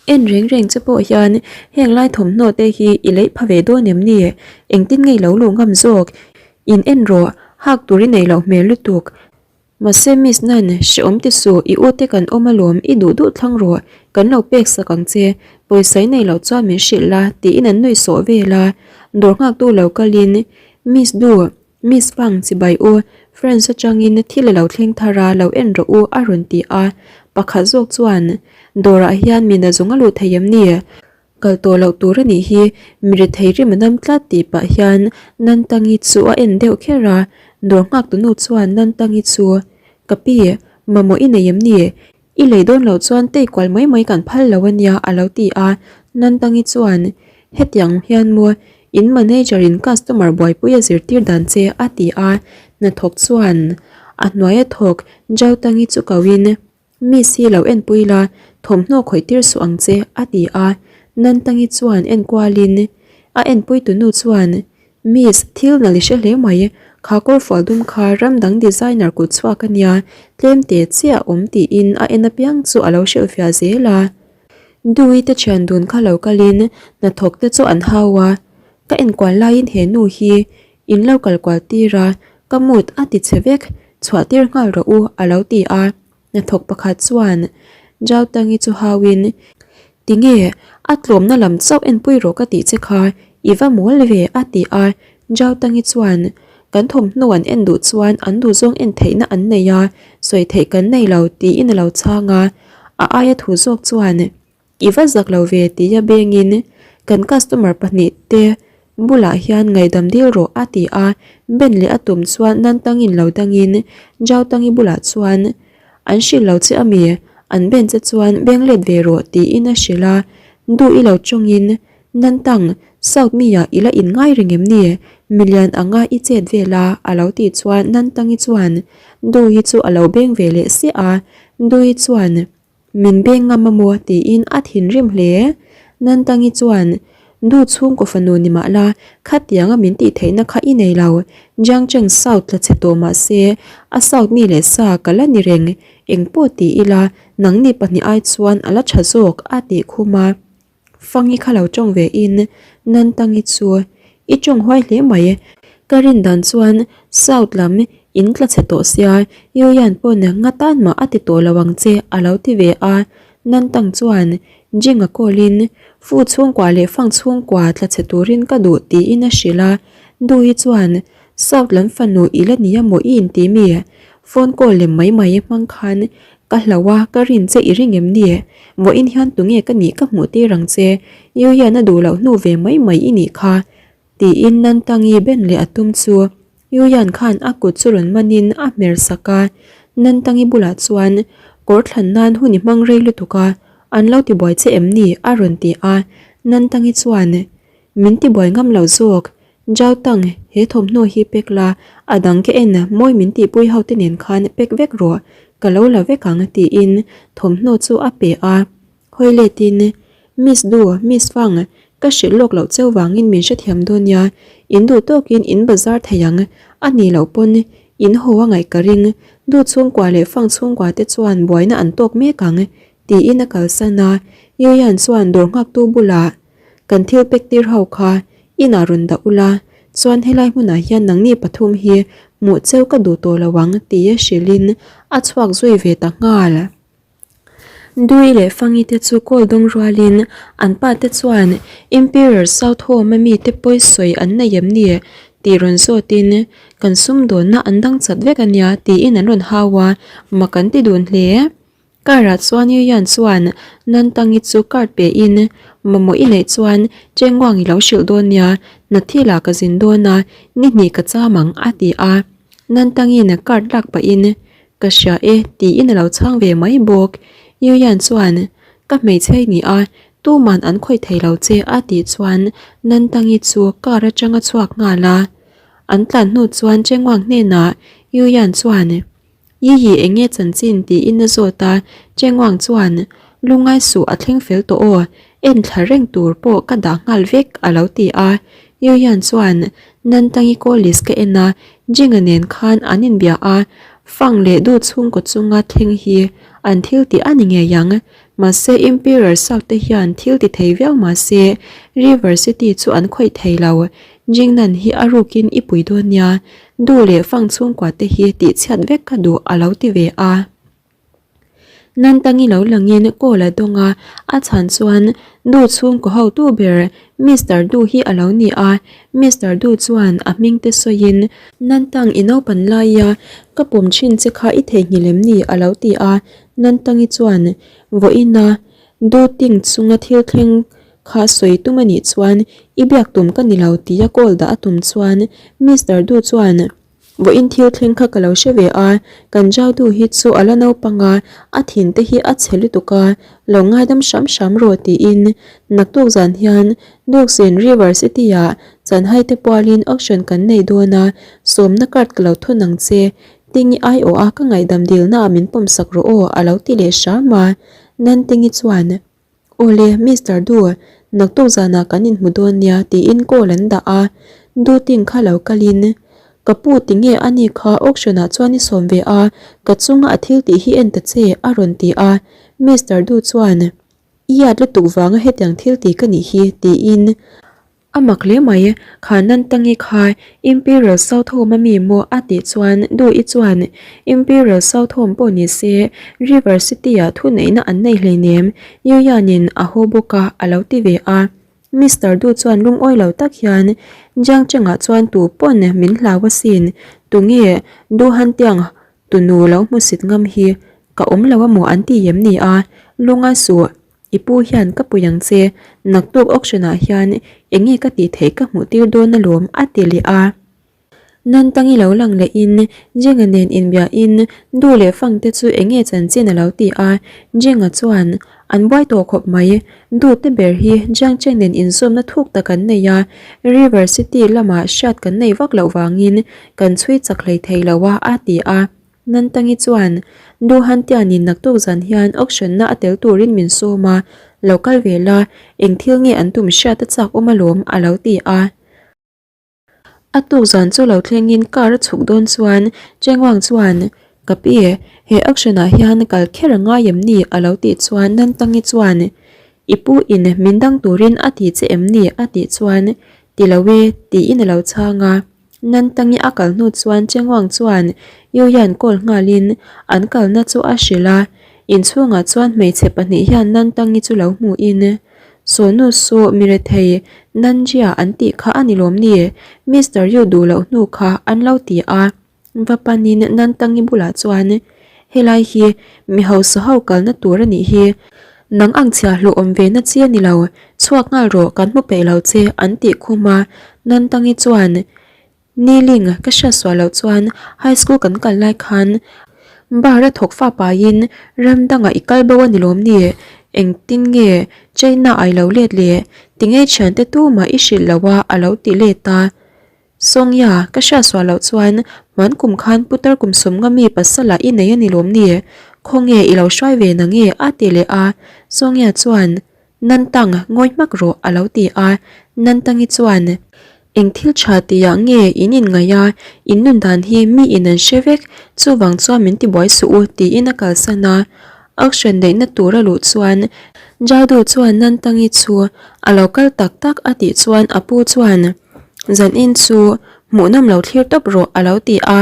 En reng reng che pawh hian heng lai thawmhnaw te hi i leih pha ve dawn em ni? Engtin nge i lo luh ngam zawk? In en rawh, hak tur i neih loh hmel lutuk. Mahse Miss Nan, hrehawm ti suh, i ute kan awm alawm, i duh duh thlang rawh, kan lo pek sak ang che, pawisa i neih loh chuan min hrilh la, tiin an nuih sawh vel a. Dawr nghaktu lo kalin, Miss Du, Miss Fang chibai u, France atangin thil a lo thleng thar a, lo en rawh u a rawn ti a. Pakhat zawk chuan, Dawrah hian mi nazawng a luh thei em ni? Kal tawh loh tur a nih hi, mi rethei rim a nam tlat tih pah hian Nantangi chu a en deuh kher a. Dawr nghak tunu chuan Nantangi chu, Ka pi, mamawh i nei em ni? I lei dawn loh chuan tei kual mai mai kan phal lo a nia a lo ti a, Nantangi chuan, Hetiang hian maw, in manager in customer buaipui a zirtir dan che a ti a, hnathawk chuan a hnuai a thawk Jautangi chu ko in, Miss hi lo enpui la, thawmhnaw khawih tir suh ang che a ti a, Nantangi chuan enkual in, a enpui tunu chuan, Miss, thil nalh i hre hle mai. Kha kawrfual dum kha ram dang designer kut chhuak a nia, tlem te chiah a awm tiin a en apiang chu a lo hrilhfiah zel a. Dui te thian dun kha lo kalin hnathawk te chu an hau a, ka enkual laiin he nu hi in lo kal kual tir a, ka mood a ti chhe vek, chhuah tir nghal rawh u a lo ti a. Hnathawk pakhat chuan Zautangi chu hauin, Tinge, a tlawmna lam chauh enpui rawh ka tih che kha, i va mawl ve a ti a. Zautangi chuan, Kan thawmhnaw an en duh chuan an duhzawng en theihna an nei a, sawi theih kan nei lo tiin a lo chhang a. A aia thu zawk chuan, I va zak lo ve tia bengin kan customer pahnih te bulah hian ngaihdam dil rawh a ti a, Ben leh a tum chuan Nantangin lo dangin Zautangi bulah chuan an hrilh lo che ami, an Ben che chuan beng let ve rawh tiin a hrilh a, duh i lo tawngin Nantang, South mi ah i la in ngai reng em ni? Milian anga i chet vel a a lo tih chuan Nantangi chuan Duhi chu a lo beng ve leh siah a, Duhi chuan Min beng ngam a maw? tiin a thinrim hle. Nantangi chuan, Du chhungkaw fanu ni mah la, khatianga min tih theihna kha i nei lo. Jiangcheng South tla chhe tawh mah se, a South mi leh sa ka la ni reng. Engpawh ti ila, nangni pahnih ai chuan a la tha zawk, a tih khum a. Fangi kha lo tawng ve in Nantangi chu i tawng huai hle mai. Ka rin dan chuan South lam in tla chhe tawh sia Yuyan pawn nga tan mah a ti tawh lo ang che a lo ti ve a. Nantang chuan Jinga call in Fu chhungkua leh Fang chhungkua tla chhe turin ka duh tiin a hrilh a. Duhi chuan South lam fanu i la nia maw i inti mi? Phone call lem mai mai hmang khan Ka hlau a, ka rin che i ring em ni? Vawiin hian tunge ka nih ka hmuh tir ang che, Yuyan a duh loh hnu ve mai mai i nih kha. Tiin Nantangi ben leh a tum chu Yuyan khan a kut chu rawn manin a hmer sak a, Nantangi bulah chuan kawr thlan nan hun i hmang rei lutuk a, an lo tibuai che em ni? a rawn ti a, Nantangi chuan Min tibuai ngam lo zawk, Zhao Tang, he thawmhnaw hi pek la, a dang ka en mawi min tihpui ho te nen khan pek vek rawh, ka lo la vek ang tiin thawmhnaw chu a pe a. Hawi letin, Miss Du, Miss Fang, ka hrilh lawk loh cheu vangin min hrethiam dawn nia, in duh tawkin in bazar thei ang, a nih loh pawn in haw a ngaih ka ring, Du chhungkua leh Fang chhungkua te chuan buaina an tawk mek ang, tiin a kalsan a, Yuyan chuan dawr nghaktu bulah, Kan thil pek tir ho kha inah rawn dah ula, chuan helai hmunah hian nangni pathum hi hmuh cheu ka duh tawh lo ang tia hrilhin a chhuak zui ve ta nghal. Dui leh Fangi te chu call dawng rualin an pa te chuan Imperial South Home a mite pawi sawi an nei em ni tih rawn zawtin kan sumdawnna an dang chat vek a nia tiin an rawn hau a, mak an ti dun hle. Car ah chuan Yuyan chuan Nantangi chu card pe in, Mamawh i neih chuan Chenguang i lo hrilh dawn nia, Nathila ka zin dawn a, ni hnih ka cham ang a ti a. Nantangi'n card lak pahin, Ka hria e tiin a lo chhang ve mai bawk. Yuyan chuan, Ka hmeichhe i ni a, tuman an khawih thei lo che a tih chuan Nantangi chu car atang a chhuak nghal a. An tlan hnu chuan Chenguang hnenah Yuyan chuan, Yi hi eng nge chanchin tiin a zawt a, Chengwang chuan, Lungngai suh a thleng fel tawh aw, en thla reng tur pawh ka dah nghal vek a lo ti a. Yu Yan chuan, Nantangi call list ka en a, Jinga nen khan an inbia a, Fang leh Du chhungkaw chunga thleng hi an thil tih a ni ngei ang. Mahse Imperial South te hian thil ti thei viau mahse River City chu an khawih thei lo, Jingnan hi a rukin i pui dawn nia, Du leh Fang chhungkua te hi tihchhiat vek ka duh a lo ti ve a. Nantangi lo langin call a dawng a, a chhan chuan Du chhungkaw hotu ber Mister Du hi a lo ni a, Mister Du chuan a hming te sawiin, Nantang i naupan laia ka pawm thin che kha i theihnghilh em ni a lo ti a, Nantangi chuan vawiina Du ting chunga thil thleng Kha sawi tum a nih chuan i biak tum ka ni lo tia call dah a tum chuan Mister Du chuan vawiin thil thleng kha ka lo hre ve a, kan Zhao Du hi chu a la naupang a, a thin te hi a chhe lutuk a, lo ngaidam hram hram rawh tiin naktuk zan hian Duksin River City ah Chanhai te pualin auction kan nei dawn a, sawmna card ka lo thun ang che, Tingi aiawh a ka ngaihdam dilna ah min pawmsak rawh aw a lo ti leh hram a, Nantingi chuan. Awle, Mister Du, naktuk zanah kan inhmu dawn nia tiin call an dah a, Du Ting kha lo kalin. Ka pu tinge a ni kha auction ah chuan i sawm ve a, ka chunga a thil tih hi en ta che a rawn ti a. Mister Du chuan I yat lutuk vanga hetiang thil ti ka nih hi tiin A mak hle mai, kha Nantangi kha Imperial South Home a mi maw a tih chuan Duhi chuan Imperial South Home pawh ni se River City ah thuneihna an nei hleinem, Yuyan-in a haw bawk a a lo ti ve a. Mister Du chuan lungawi lo tak hian Jiang Cheng-ah chuan tu pawn min hlau asin, tunge Du Hantiang tunu lo hmusit ngam hi ka awm lo a maw an ti em ni a, lunga suh. I pu hian ka pui ang che, naktuk auction ah hian enge ka tih theih ka hmuh tir dawn alawm a ti leh a. Nantangi lo lang leh in Jenga nen inbia in Du leh Fang te chu enge chanchin a lo ti a, Jenga chuan an buai tawh khawp mai, Du te ber hi Jiang Cheng nen inzawmna thuk tak an nei a, River City lamah hriat kan nei vak loh vangin kan chhui chak hlei thei lo a a ti a. Nantangi chuan, Duhan Tianin naktuk zan hian auction na a tel turin min sawm a, lo kal ve la, eng thil nge an tum hriat a chak awm alawm a lo ti a. A tuk zan chu lo thlengin car a chhuk dawn chuan Chengwang chuan, Ka pi, he auction ah hian kal kher a ngai em ni? a lo tih chuan Nantangi chuan, I pu in min dang turin a ti che em ni? a tih chuan, Ti lo e, tiin a lo chhang a. Nantangi a kal hnu chuan Chengwang chuan Yuyan call nghalin an kalna chu a hrilh a, inchhungah chuan hmeichhe pahnih hian Nantangi chu lo hmuhin Sawnu su mirethei Nanjia an tih kha a ni lawm ni? Mister Yu duh loh hnu kha an lo ti a, va panin Nantangi bulah chuan Helai hi mi hausa ho kalna tur a nih hi, nang ang chhia hlawh awm ve na chi a ni lo, chhuak nghal rawh kan hmu peih lo che an tih khum a, Nantangi chuan Niling ka hriat suah loh chuan high school kan kal lai khan bar a thawk fa paiin ram dangah i kal bo a ni lawm ni, engtin nge China ah i lo let le, tingei thiante tumah i hrilh lo a a lo ti let a. Sawngya, ka hriat suah loh chuan hman kum khan putar kum sawmnga mi pasala i nei a ni lawm ni? Khawnge i lo hruai ve na nge? a ti leh a. Sawngya chuan, Nantang, ngawi hmak rawh a lo ti a. Nantangi chuan, Eng thil tha tihah nge in inngaih a, in nun dan hi mi in an hre vek, chuvang chuan min tibuai suh u tiin a kalsan a. Auction neihna tur a luh chuan Jadu chuan Nantangi chu a lo kal tak tak a tih chuan a pu chuan, Zanin chu hmuhnawm lo thlir tawp rawh a lo ti a,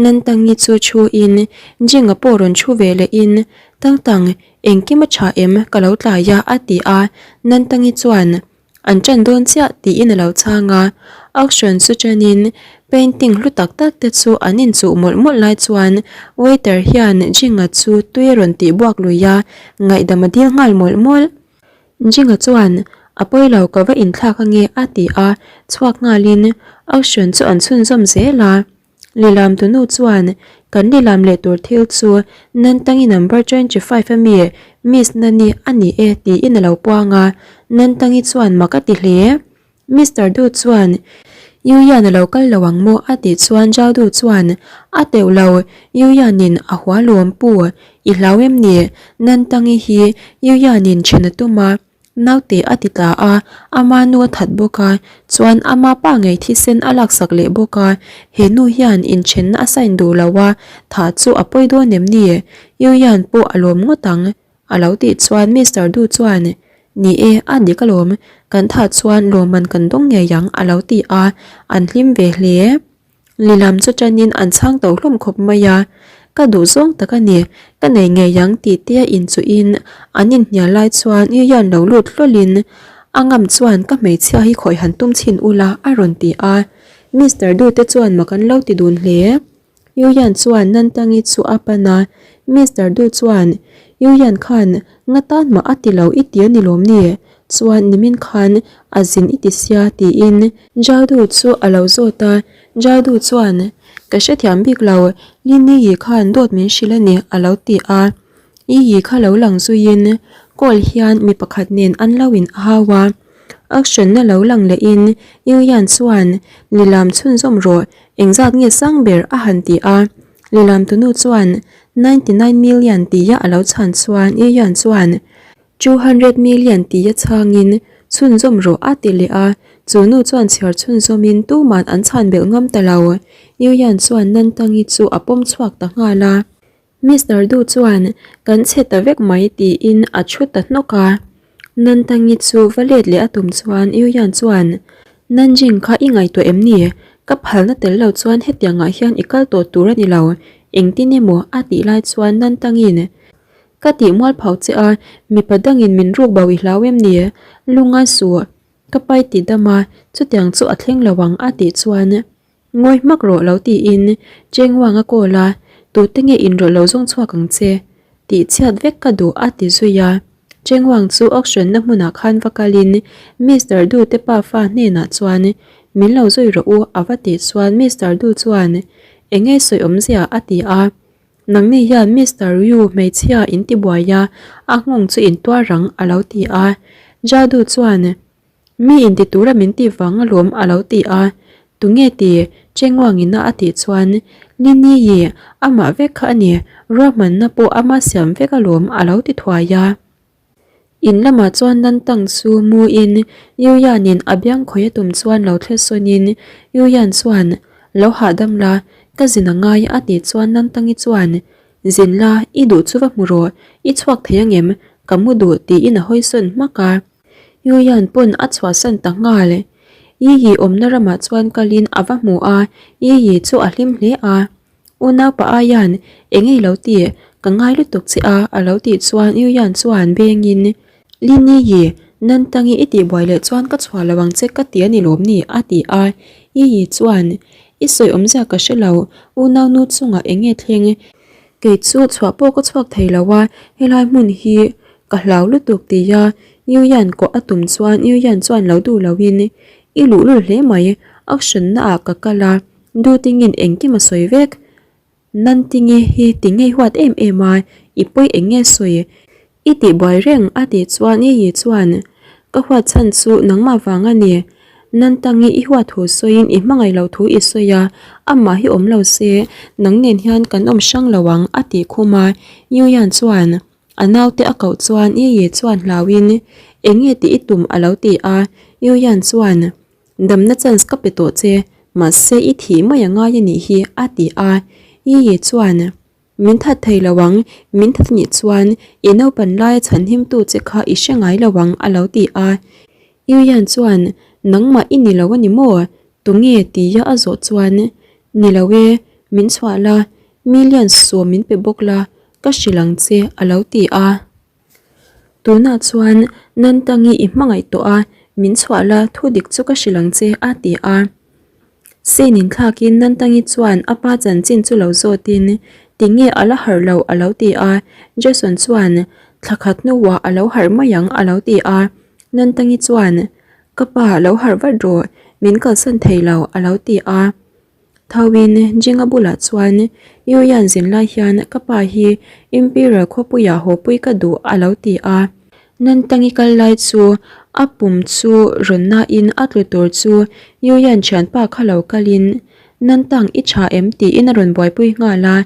Nantangi chu thu in Jinga pawh rawn thu ve leh in Tangtang engkim a tha em ka lo tlai a a ti a, Nantangi chuan an ṭan dawn chiah tiin a lo chhang a, auction chu ṭan in painting hlu tak tak te chu an inchuh mawlh mawlh lai chuan waiter hian Jinga chu tui a rawn tih buak lui a, ngaihdam a dil nghal mawlh mawlh. Jinga chuan, A pawi lo, ka va inthlak ange a ti a, chhuak nghalin auction chu an chhunzawm zel a. Lilam tunu chuan, Kan lilam leh tur thil chu Nantangi number 25 ami Miss Nani a ni e tiin a lo puang a, Nantangi chuan mak a ti hle. Mister Du chuan, Yu Yan a lo kal lo ang maw? a tih chuan Zhao Du chuan, A teuh lo, Yu Yan-in a hua luam pu, i hlau em ni? Nantangi hi Yu Yan-in then a tum a, naute a ti tla a, ama nu a that bawk a, chuan ama pa ngei thisen a laksak leh bawk a, he nu hian inthenna a sign duh lo a, thah chu a pawi dawn em ni? Yu Yan pawh a lawm ngawt ang. A lo tih chuan Mister Du chuan, Ni e, a dik alawm, kan thah chuan lawmman kan dawng ngei ang a lo ti a, an hlim ve hle. Lilam chu tanin an chhang to hlawm khawp mai a, Ka duh zawng tak a ni, ka nei ngei ang tih te a inchuhin an inhnial lai chuan Yuyan lo lut hlawlhin a ngam chuan ka hmeichhia hi khawih han tum chhin ula a rawn ti a, Mister Du te chuan mak an lo ti dun hle. Yuyan chuan Nantangi chu a pan a, Mister Du chuan, Yuyan khan nga tan mah a ti lo i ti a ni lawm ni? Chuan nimin khan a zin i ti sia tiin Jadu chu a lo zawt a, Jadu chuan, Ka hrethiam bik lo, Lini yi khan dawt min hrilh a ni a lo ti a. I yi kha lo lang zuiin call hian mi pakhat nen an lo in hau a. Action na lo lang lehin Yuyan chuan, Lilam chhunzawm rawh, Engzat nge sang ber a han ti a, Lilam tunu chuan 99 million tia a lo chhan chuan Yuan chuan 200 million tia chhangin. Chhunzawm rawh a ti leh a, chu nu chuan chhiar chhunzawmin tuman an chhan belh ngam ta lo. Yuyan chuan Nantangi chu a pawm chhuak ta nghal a. Mister Du chuan kan chhe ta vek mai tiin a thu ta hnawk a. Nantangi chu va let leh a tum chuan Yuyan chuan Nanjing kha i ngaihtuah em ni? Ka phalna tel lo chuan hetiangah hian i kal tawh tur a ni lo, engtin emaw a tih lai chuan Nantangi'n Ka tih mual phau che a, mipa dangin min ruk bo i hlau em ni? Lungngai suh, ka pai ti dam a, chutiang chu a thleng lo ang a tih chuan Ngawi hmak rawh lo tiin Chengwang a call a, tute nge inrawlh lo zawng chhuak ang che? Tih chhiat vek ka duh a ti zui a. Chengwang chu auction na hmunah khan va kalin Mister Du te pa fa hnenah chuan min lo zui rawh u a va tih chuan Mister Du chuan Enge sawi awmzia a ti a. Nangni hian Mister Yu hmeichhia in ti buai a, a nghawng chu in tuar ang a lo ti a. Jadu chuan Mi inti tura min tih vang alawm a lo ti a, tunge ti Chengwangina a tih chuan Lini i amah vek kha a ni, ruahmanna pawh ama siam vek alawm a lo ti thuai a. In lamah chuan Nantang chu muin Yuyanin a biang khawih a tum chuan lo thle sawnin Yuyan chuan lo hahdam la, ka zin a ngai a tih chuan Nantangi chuan Zin la, i duh chu va hmu rawh, i chhuak thei angem, ka mu duh tiin a hawi sawn hmak a. Yuyan pawn a chhuahsan ta nghal. Yiyi awmna ramah chuan kalin a va hmu a, Yiyi chu a hlim hle a. Unaupa Ayan, eng ei lo ti, ka ngai lutuk che a, a lo tih chuan Yuyan chuan bengin, Lin Yiyi, Nantangi i tihbuai leh chuan ka chhuah lo ang che ka ti a ni lawm ni? a ti a. Yiyi chuan, I sawi awmzia ka hre lo, unaunu chungah eng nge thleng? Kei chu chhuah pawh ka chhuak thei lo a, helai hmun hi ka hlau lutuk tia Yuyan kawh a tum chuan Yuyan chuan lo duh loin I luhlul hle mai, auction na ah ka kal a, Dutingin engkim a sawi vek. Nantingi hi ti ngei huat em em a, i pawi eng nge sawi? I tih buai reng a tih chuan Yiyi chuan, Ka huat chhan chu nangmah vang a ni. Nantangi i huat thu sawiin i hmangaih loh thu i sawi a, amah hi awm lo se nang nen hian kan awm hrang lo ang a tih khum a. Yuyan chuan a naute a koh chuan Yiyi chuan hlauin, Eng nge tih i tum a lo ti a. Yuyan chuan, Damna chance ka pe tawh che, mahse i thih mai a ngai a nih hi a ti a. Yiyi chuan, Min that thei lo ang, min that nih chuan i naupan laia chhanhimtu che kha i hre ngai lo ang a lo ti a. Yuyan chuan, Nangmah i ni lo a ni maw? Tunge? tia a zawh chuan, Ni lo e, min chhuah la, million sawm min pe bawk la, ka hrilh ang che a lo ti a. Tunah chuan Nantangi i hmangaih tawh a, min chhuah la thu dik chu ka hrilh ang che a ti a. Sein inthlakin Nantangi chuan a pa chanchin chu lo zawtin tinge a la harh lo a lo ti a, Jason chuan thla khat hnuah a lo harh mai ang a lo ti a, Nantangi chuan ka pa lo harh vat rawh min kalsan thei lo a lo ti a. Thauin Jinga bulah chuan Yuyan zin lai hian ka pa hi Imperial khawpuiah hawpui ka duh a lo ti a. Nantangi kal lai chu a pum chu rawn nain a tlu tur chu Yuyan thianpa kha lo kalin Nantang i tha em tiin a rawn buaipui nghal a.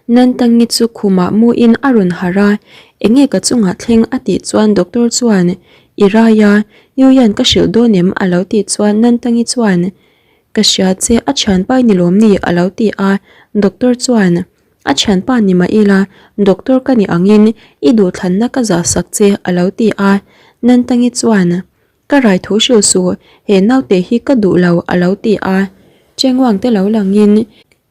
Nantangi chu khumah muin a rawn harh a, enge ka chungah thleng a tih chuan doctor chuan I rai a, Yuyan ka hrilh dawn em a lo tih chuan Nantangi chuan Ka hria che, a thianpa i ni lawm ni? a lo ti a, doctor chuan, A thianpa ni mah ila, doctor ka ni angin i duhthlanna ka zah sak che, a lo ti a. Nantangi chuan, Ka rai thu hrilh suh, he naute hi ka duh lo, a lo ti a. Chengwang te lo langin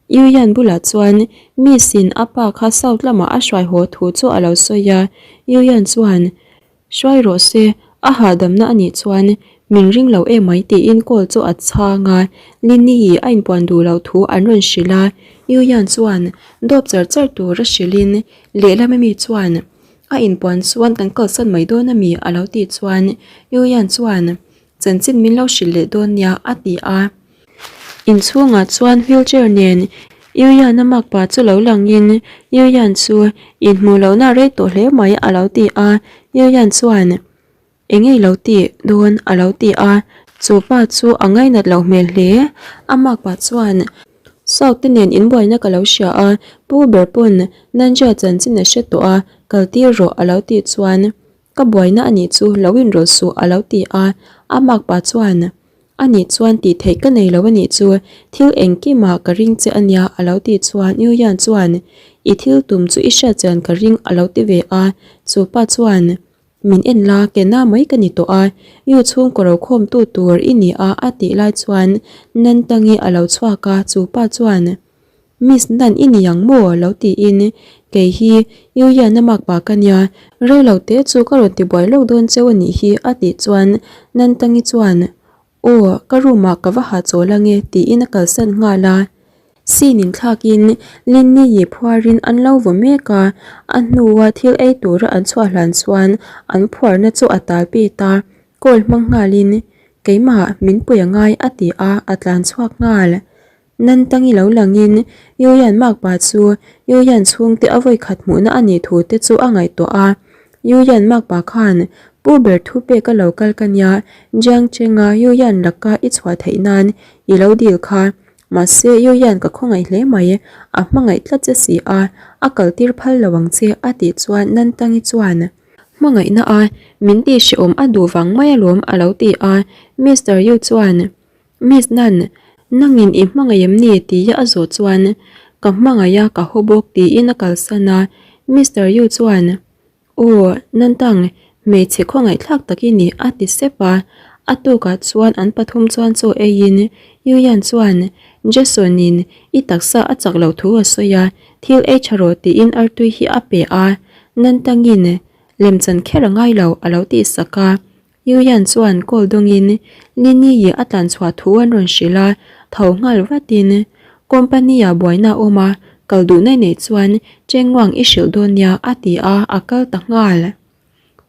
Yuyan bulah chuan Miss in a pa kha South lamah a hruai haw thu chu a lo sawi a, Yuyan chuan, Hruai rawh se, a hahdamna a nih chuan min ring lo emai tiin call chu a chhang a, Linny-i a inpuan duh loh thu an rawn hrilh a, Yuyan chuan dawp char char tur a hrilhin lehlam ami chuan a inpuan chuan kan kalsan mai dawn ami a lo tih chuan Yuyan chuan Chanchin min lo hrilh leh dawn nia a ti a. Inchhungah chuan wheelchair nen Yuyan-a makpa chu lo langin Yuyan chu inhmuh lohna a rei tawh hle mai a lo ti a. Yuyan chuan eng nge lo tih dawn a lo ti a. Chu pa chu a ngainat loh hmel hle. A makpa chuan South te nen inbuaina ka lo hria a, pu ber pawn Nanjia chanchin a hre tawh a, kal tir rawh a lo tih chuan. Ka buaina a nih chu lo inrawlh suh a lo ti a, a makpa chuan A nih chuan tih theih ka nei lo a nih chu, thil engkimah ka ring che a nia a lo tih chuan Yuyan chuan I thil tum chu i hriat chian ka ring a lo ti ve a, chu pa chuan Min en la, ke na mai ka ni tawh a, Yu chhungkaw ro khawmtu tur i ni a a tih lai chuan Nantangi a lo chhuak a, chu pa chuan Miss Nan i ni ang maw? lo tiin kei hi Yuliana makpa ka nia, rei lo te chu ka rawn ti buai lawk dawn cheu a nih hi a tih chuan Nantangi chuan Aw, ka room ah ka va ha chawl ange tiin a kalsan nghal a. Scene in thlakin Linny-i phuarin an lo vaw mek a, a hnua thil ei tura an chhuah hlan chuan an phuarna chu a tal pit a, call hmang nghalin Keimah min pui angai a ti a, a tlan chhuak nghal. Nantangi lo langin Yuyan makpa chu Yuyan chhungte a vawikhat hmuhna a nih thu te chu a ngaihtuah a. Yuyan makpa khan Pu ber thu pek a lo kal ka nia, Jiang Chenga Yuyan laka i chhuah theih nan i lo dil kha. Mahse Yuyan ka khawngaih hle mai, a hmangaih tlat che si a, a kaltir phal lo ang che a tih chuan Nantangi chuan Hmangaihna a min tih hrehawm a duh vang mai alawm a lo ti a. Mister Yu chuan Miss Nan, nangin i hmangaih em ni? tia a zawh chuan, Ka hmangaih a, ka haw bawk tiin a kalsan a. Mister Yu chuan, Aw, Nantang, hmeichhe khawngaihthlak tak i ni a ti sep a. A tukah chuan an pathum chuan chaw eiin Yu Yan chuan, Jason-in i taksa a chak loh thu a sawi a, thil ei tha rawh tiin artui hi a pe a. Nantangin lemchan kher a ngai lo a lo tihsak a. Yuyan chuan call dawngin Lini-i a tlan chhuah thu an rawn hrilh a, tho nghal vatin Company-ah buaina a awm a, kal duhna i neih chuan Chengwang i hrilh dawn nia a ti a, a kal ta nghal.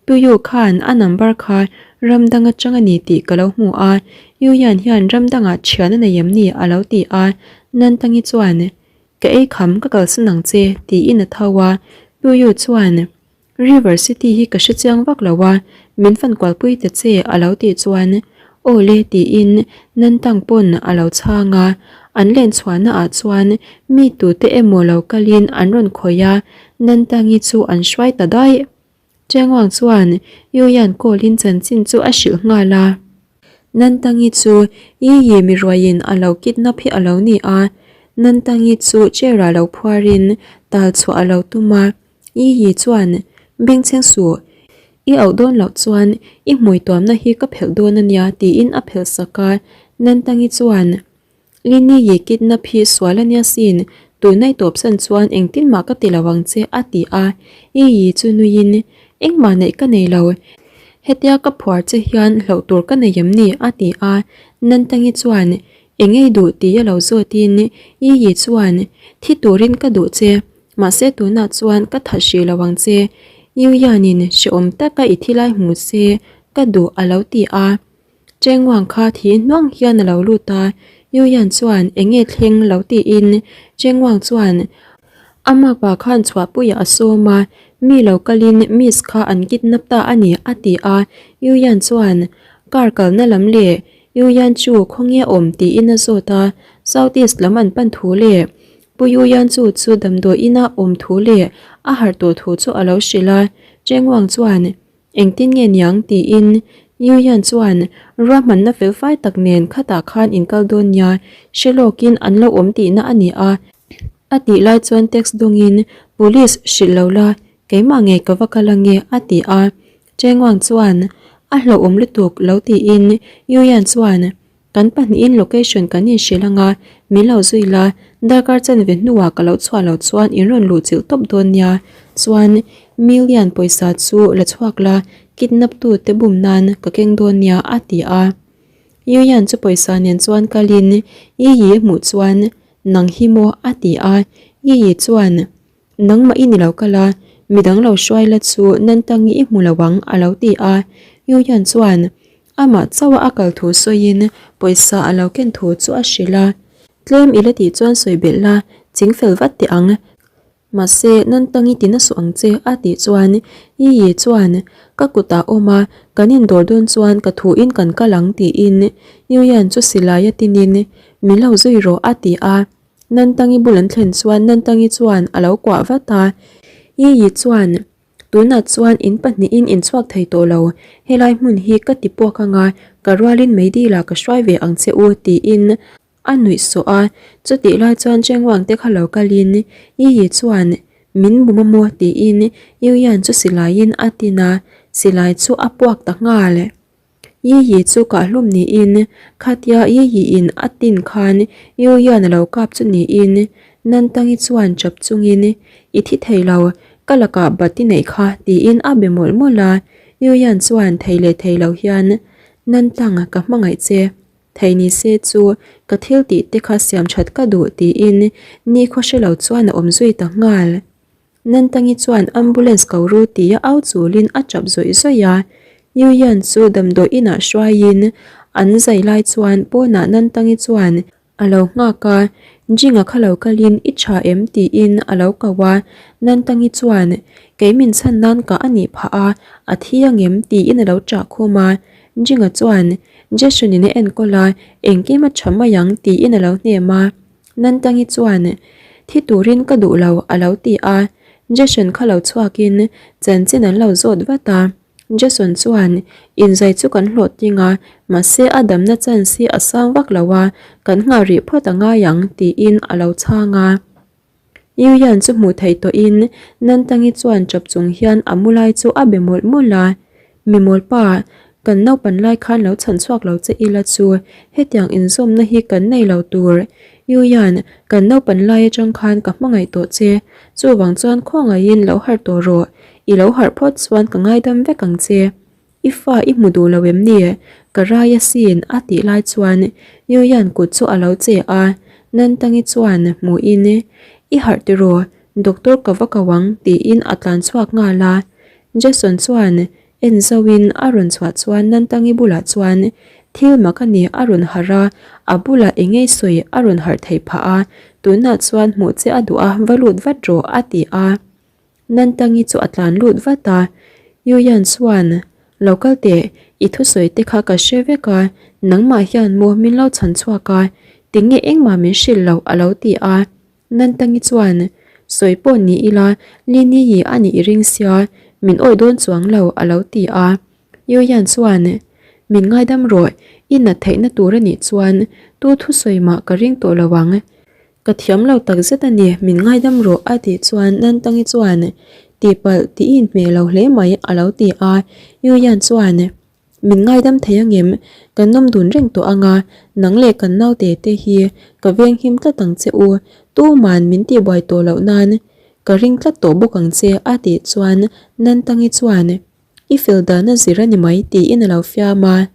Tuyu khan a number kha ram dang atang a ni tih ka lo hmu a, Yuyan hian ram dangah thian a nei em ni a lo ti a, Nantangi chuan Ka ei kham ka kalsan ang che tiin a tho a, Tuyu chuan River City hi ka hre chiang vak lo a, min fan kualpui ta che a lo tih chuan Aw le tiin Nantang pawn a lo chhang a, an len chhuahna ah chuan mi tute emaw lo kalin an rawn khawih a, Nantangi chu an hruai ta daih. Chengwang chuan Yuyan call in chanchin chu a hrilh nghal a. Nantangi chu Yi Yi miruaiin a lo kidnap hi a lo ni a, Nantangi chu chair ah lo phuarin tal chhuah a lo tum a. I hi chuan bengchheng suh, i auh dawn loh chuan i hmui tuamna hi ka phelh dawn a nia tiin a phelh sak a, Nantangi chuan Lini i kidnap hi sual a nia sin, tuna i tawpsan chuan engtin mah ka ti lo ang che a ti a, I hi chu nuiin engmah neih ka nei lo, hetia ka phuar che hian hlauh tur ka nei em ni a ti a, Nantangi chuan eng ei duh tia lo zawtin I hi chuan thi turin ka duh che, Mahse tunah chuan ka that hrih lo ang che, Yuyanin hrehawm taka i thilai hmu se ka duh a lo ti a. Chengwang kha thi hnuang hian a lo lut a, Yuyan chuan eng nge thleng lo tiin Chengwang chuan a makpa khan chhuahpuiah a sawm a, mi lo kalin Miss kha an kidnap ta a ni a ti a, Yuyan chuan car kalna lam leh Yuyan chu khawnge a awm tiin a zawt a, South East lam an pan thu leh Pu Yuyan chu chu damdawi ina awm thu leh a harh tawh thu chu a lo hrilh a, Chengwang chuan, Engtin nge niang? tiin Yuyan chuan ruahmanna felfai tak nen khatah khan in kal dawn nia, hre lawkin an lo awm tihna a ni a, a tih lai chuan text dawngin, Police hrilh lo la, keimah ngei ka va kal ange, a ti a. Chengwang chuan, A hlauhawm lutuk lo tiin Yuyan chuan, Kan pahnihin location kan inhrilh anga, min lo zui la, darkar chanve hnuah ka lo chhuah loh chuan in rawn luh chilh tawp dawn nia. Chuan million pawisa chu la chhuak la, kidnap tu te bum nan ka keng dawn nia a ti a. Yuyan chu pawisa nen chuan kalin Yiyi hmuh chuan nang hi maw a ti a, Yiyi chuan Nangmah i ni lo kal a, midang lo hruai la chu Nantangi i hmu lo ang a lo ti a. Yuyan chuan amah chauha a kal thu sawiin pawisa a lo ken thu chu a hrilh a. Tlem i la tih chuan sawi belh la, ching fel vat teh ang. Mahse, Nantangi ti na suh ang che a tih chuan Yiyi chuan ka kutah awm a, kan indawr dawn chuan ka thuin kan kal ang tiin Yuyan chu silai a tinin min lo zui rawh a ti a. Nantangi bul an thlen chuan Nantangi chuan a lo kuah vat a, Yiyi chuan, Tunah chuan in pahnihin in chhuak thei tawh lo, helai hmun hi ka ti puak anga ka rualin meidilah ka hruai ve ang che u tiin a nuih sawh a, chutih lai chuan Chengwang te kha lo kalin Yiyi chuan min bum a maw tiin Yuyan chu silaiin a tin a, silai chu a puak ta nghal. Yiyi chu kahhlum niin khatia Yiyi-in a tin khan Yuyan a lo kap chu niin Nantangi chuan chap chungin I thi thei lo, ka lakah bat i neih kha tiin a be mawlh mawlh a, Yuyan chuan thei leh thei lo hian Nantang ka hmangaih che. Thei ni se chu ka thil tih te kha siam that ka duh tiin nikhaw hre lo chuan a awm zui ta nghal. Nantangi chuan ambulance ko ru tia au chulin a tap zawih zawih a. Yuyan chu damdawi inah hruaiin an zai lai chuan pawnah Nantangi chuan A lo nghak a, Jinga kha lo kalin i tha em tiin a lo ko a, Nantangi chuan kei min chhan nan ka a nih phah a, a thi angem tiin a lo chah khum a, Jinga chuan Jason in a enkawl a, engkim a tha mai ang tiin a lo hnem a, Nantangi chuan thi turin ka duh lo a lo ti a, Jason kha lo chhuakin chanchin an lo zawt vat a. Jason chuan, Inzai chu kan hlawh ting a, mahse a damna chance hi a sang vak lo a, kan nghah rih phawt a ngai ang, tiin a lo chhang a. Yuyan chu hmuh theih tawhin Nantangi chuan chawp chung hian a mu lai chu a be mawlh mawlh a, Mimawlpa, kan naupan lai khan lo chhan chhuak lo che ila chu hetiang inzawmna hi kan nei lo tur. Yuyan, kan naupan lai atang khan ka hmangaih tawh che, chuvang chuan khawngaihin lo harh tawh rawh, I lo harh phawt chuan ka ngaidam vek ang che. I fa i hmu duh lo em ni? Ka rai asin a tih lai chuan Yuyan kut chu a lo che a, Nantangi chuan hmuhin I harh tiraw, doctor ka va ko ang tiin a tlan chhuak nghal a. Jason chuan en zauhin a rawn chhuah chuan Nantangi bulah chuan thil mak a ni a rawn harh a, a bulah engei sawi a rawn harh theih phah a, tunah chuan hmuh che a duh a va lut vat rawh a ti a. Nantangi chu a tlan lut vat a, Yuyan chuan, Lo kal teh, i thusawi te kha ka hre vek a, nangmah hian maw min lo chhan chhuak a, tinge engmah min hrilh loh a lo ti a. Nantangi chuan, Sawi pawh ni ila, Lini hi a nih i ring sia, min awih dawn chuang lo a lo ti a. Yuyan chuan, Min ngaidam rawh, i nat theihna tur a nih chuan tu thusawi mah ka ring tawh lo ang. Ka thiam lo tak zet a ni, min ngaidam rawh a tih chuan Nantangi chuan tihpalh tih i inhmeh lo hle mai a lo ti a, Yuyan chuan Min ngaidam thei angem, kan nawm dun reng tawh anga, nang leh kan naute te hi ka venghim tlat ang che u, tuman min tihbuai tawh loh nan ka ring tlat tawh bawk ang che a tih chuan Nantangi chuan I fel dan a zir a ni mai tiin a lo fiam a.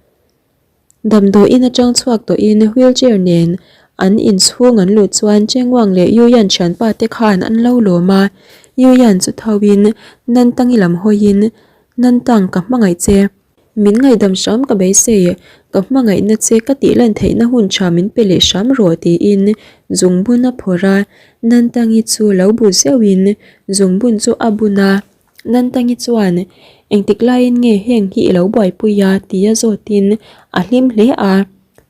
Damdawiin atang chhuak tawhin wheelchair nen an inchhung an luh chuan Chengwang leh Yuyan thianpa te khan an lo lawm a, Yuyan chu thoin Nantangi lam hawiin, Nantang ka hmangaih che, min ngaihdam hram ka beisei, ka hmangaihna che ka tih lan theihna hun tha min pe leh hram rawh tiin zungbun a phawrh a, Nantangi chu lo bu zeuhin zungbun chu a bun a. Nantangi chuan, Engtik laiin nge heng hi i lo buaipui a? tia zawtin a hlim hle a.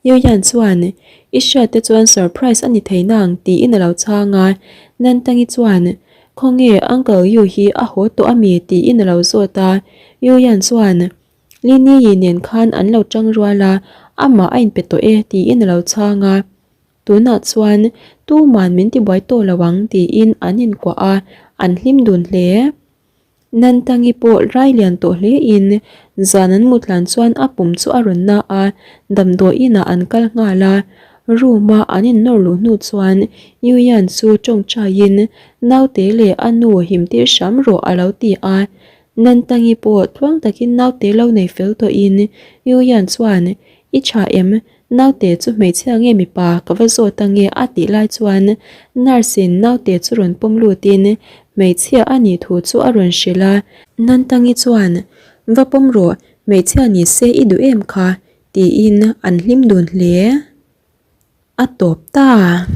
Yuyan chuan, I hriat te chuan surprise a ni thei nang tiin a lo chhang a. Nantangi chuan, Khawnge Uncle Yu hi a haw tawh a mi? tiin a lo zawt a. Yuyan chuan, Lini-i nen khan an lo tang rual a, amah a inpe tawh e tiin a lo chhang a. Tunah chuan tuman min tibuai tawh lo ang tiin an inkuah a, an hlim dun hle. Nantangi pawh rai lian tawh hlein zan an mut hlan chuan a pum chu a rawn na a, damdawi inah an kal nghal a. Room a an innawr luh hnu chuan Yuyan chu tawngtaiin naute leh a nu him tir hram rawh a lo ti a. Nantangi pawh tluang takin naute lo nei fel tawhin Yuyan chuan I tha em? Naute chu hmeichhia nge mipa ka va zawt ange a tih lai chuan nurse in naute chu rawn pawm lutin hmeichhia a nih thu chu a rawn hrilh a. Nantangi chuan, Va pawm rawh, hmeichhia ni se i duh em kha? tiin an hlim dun hle. A tawp ta.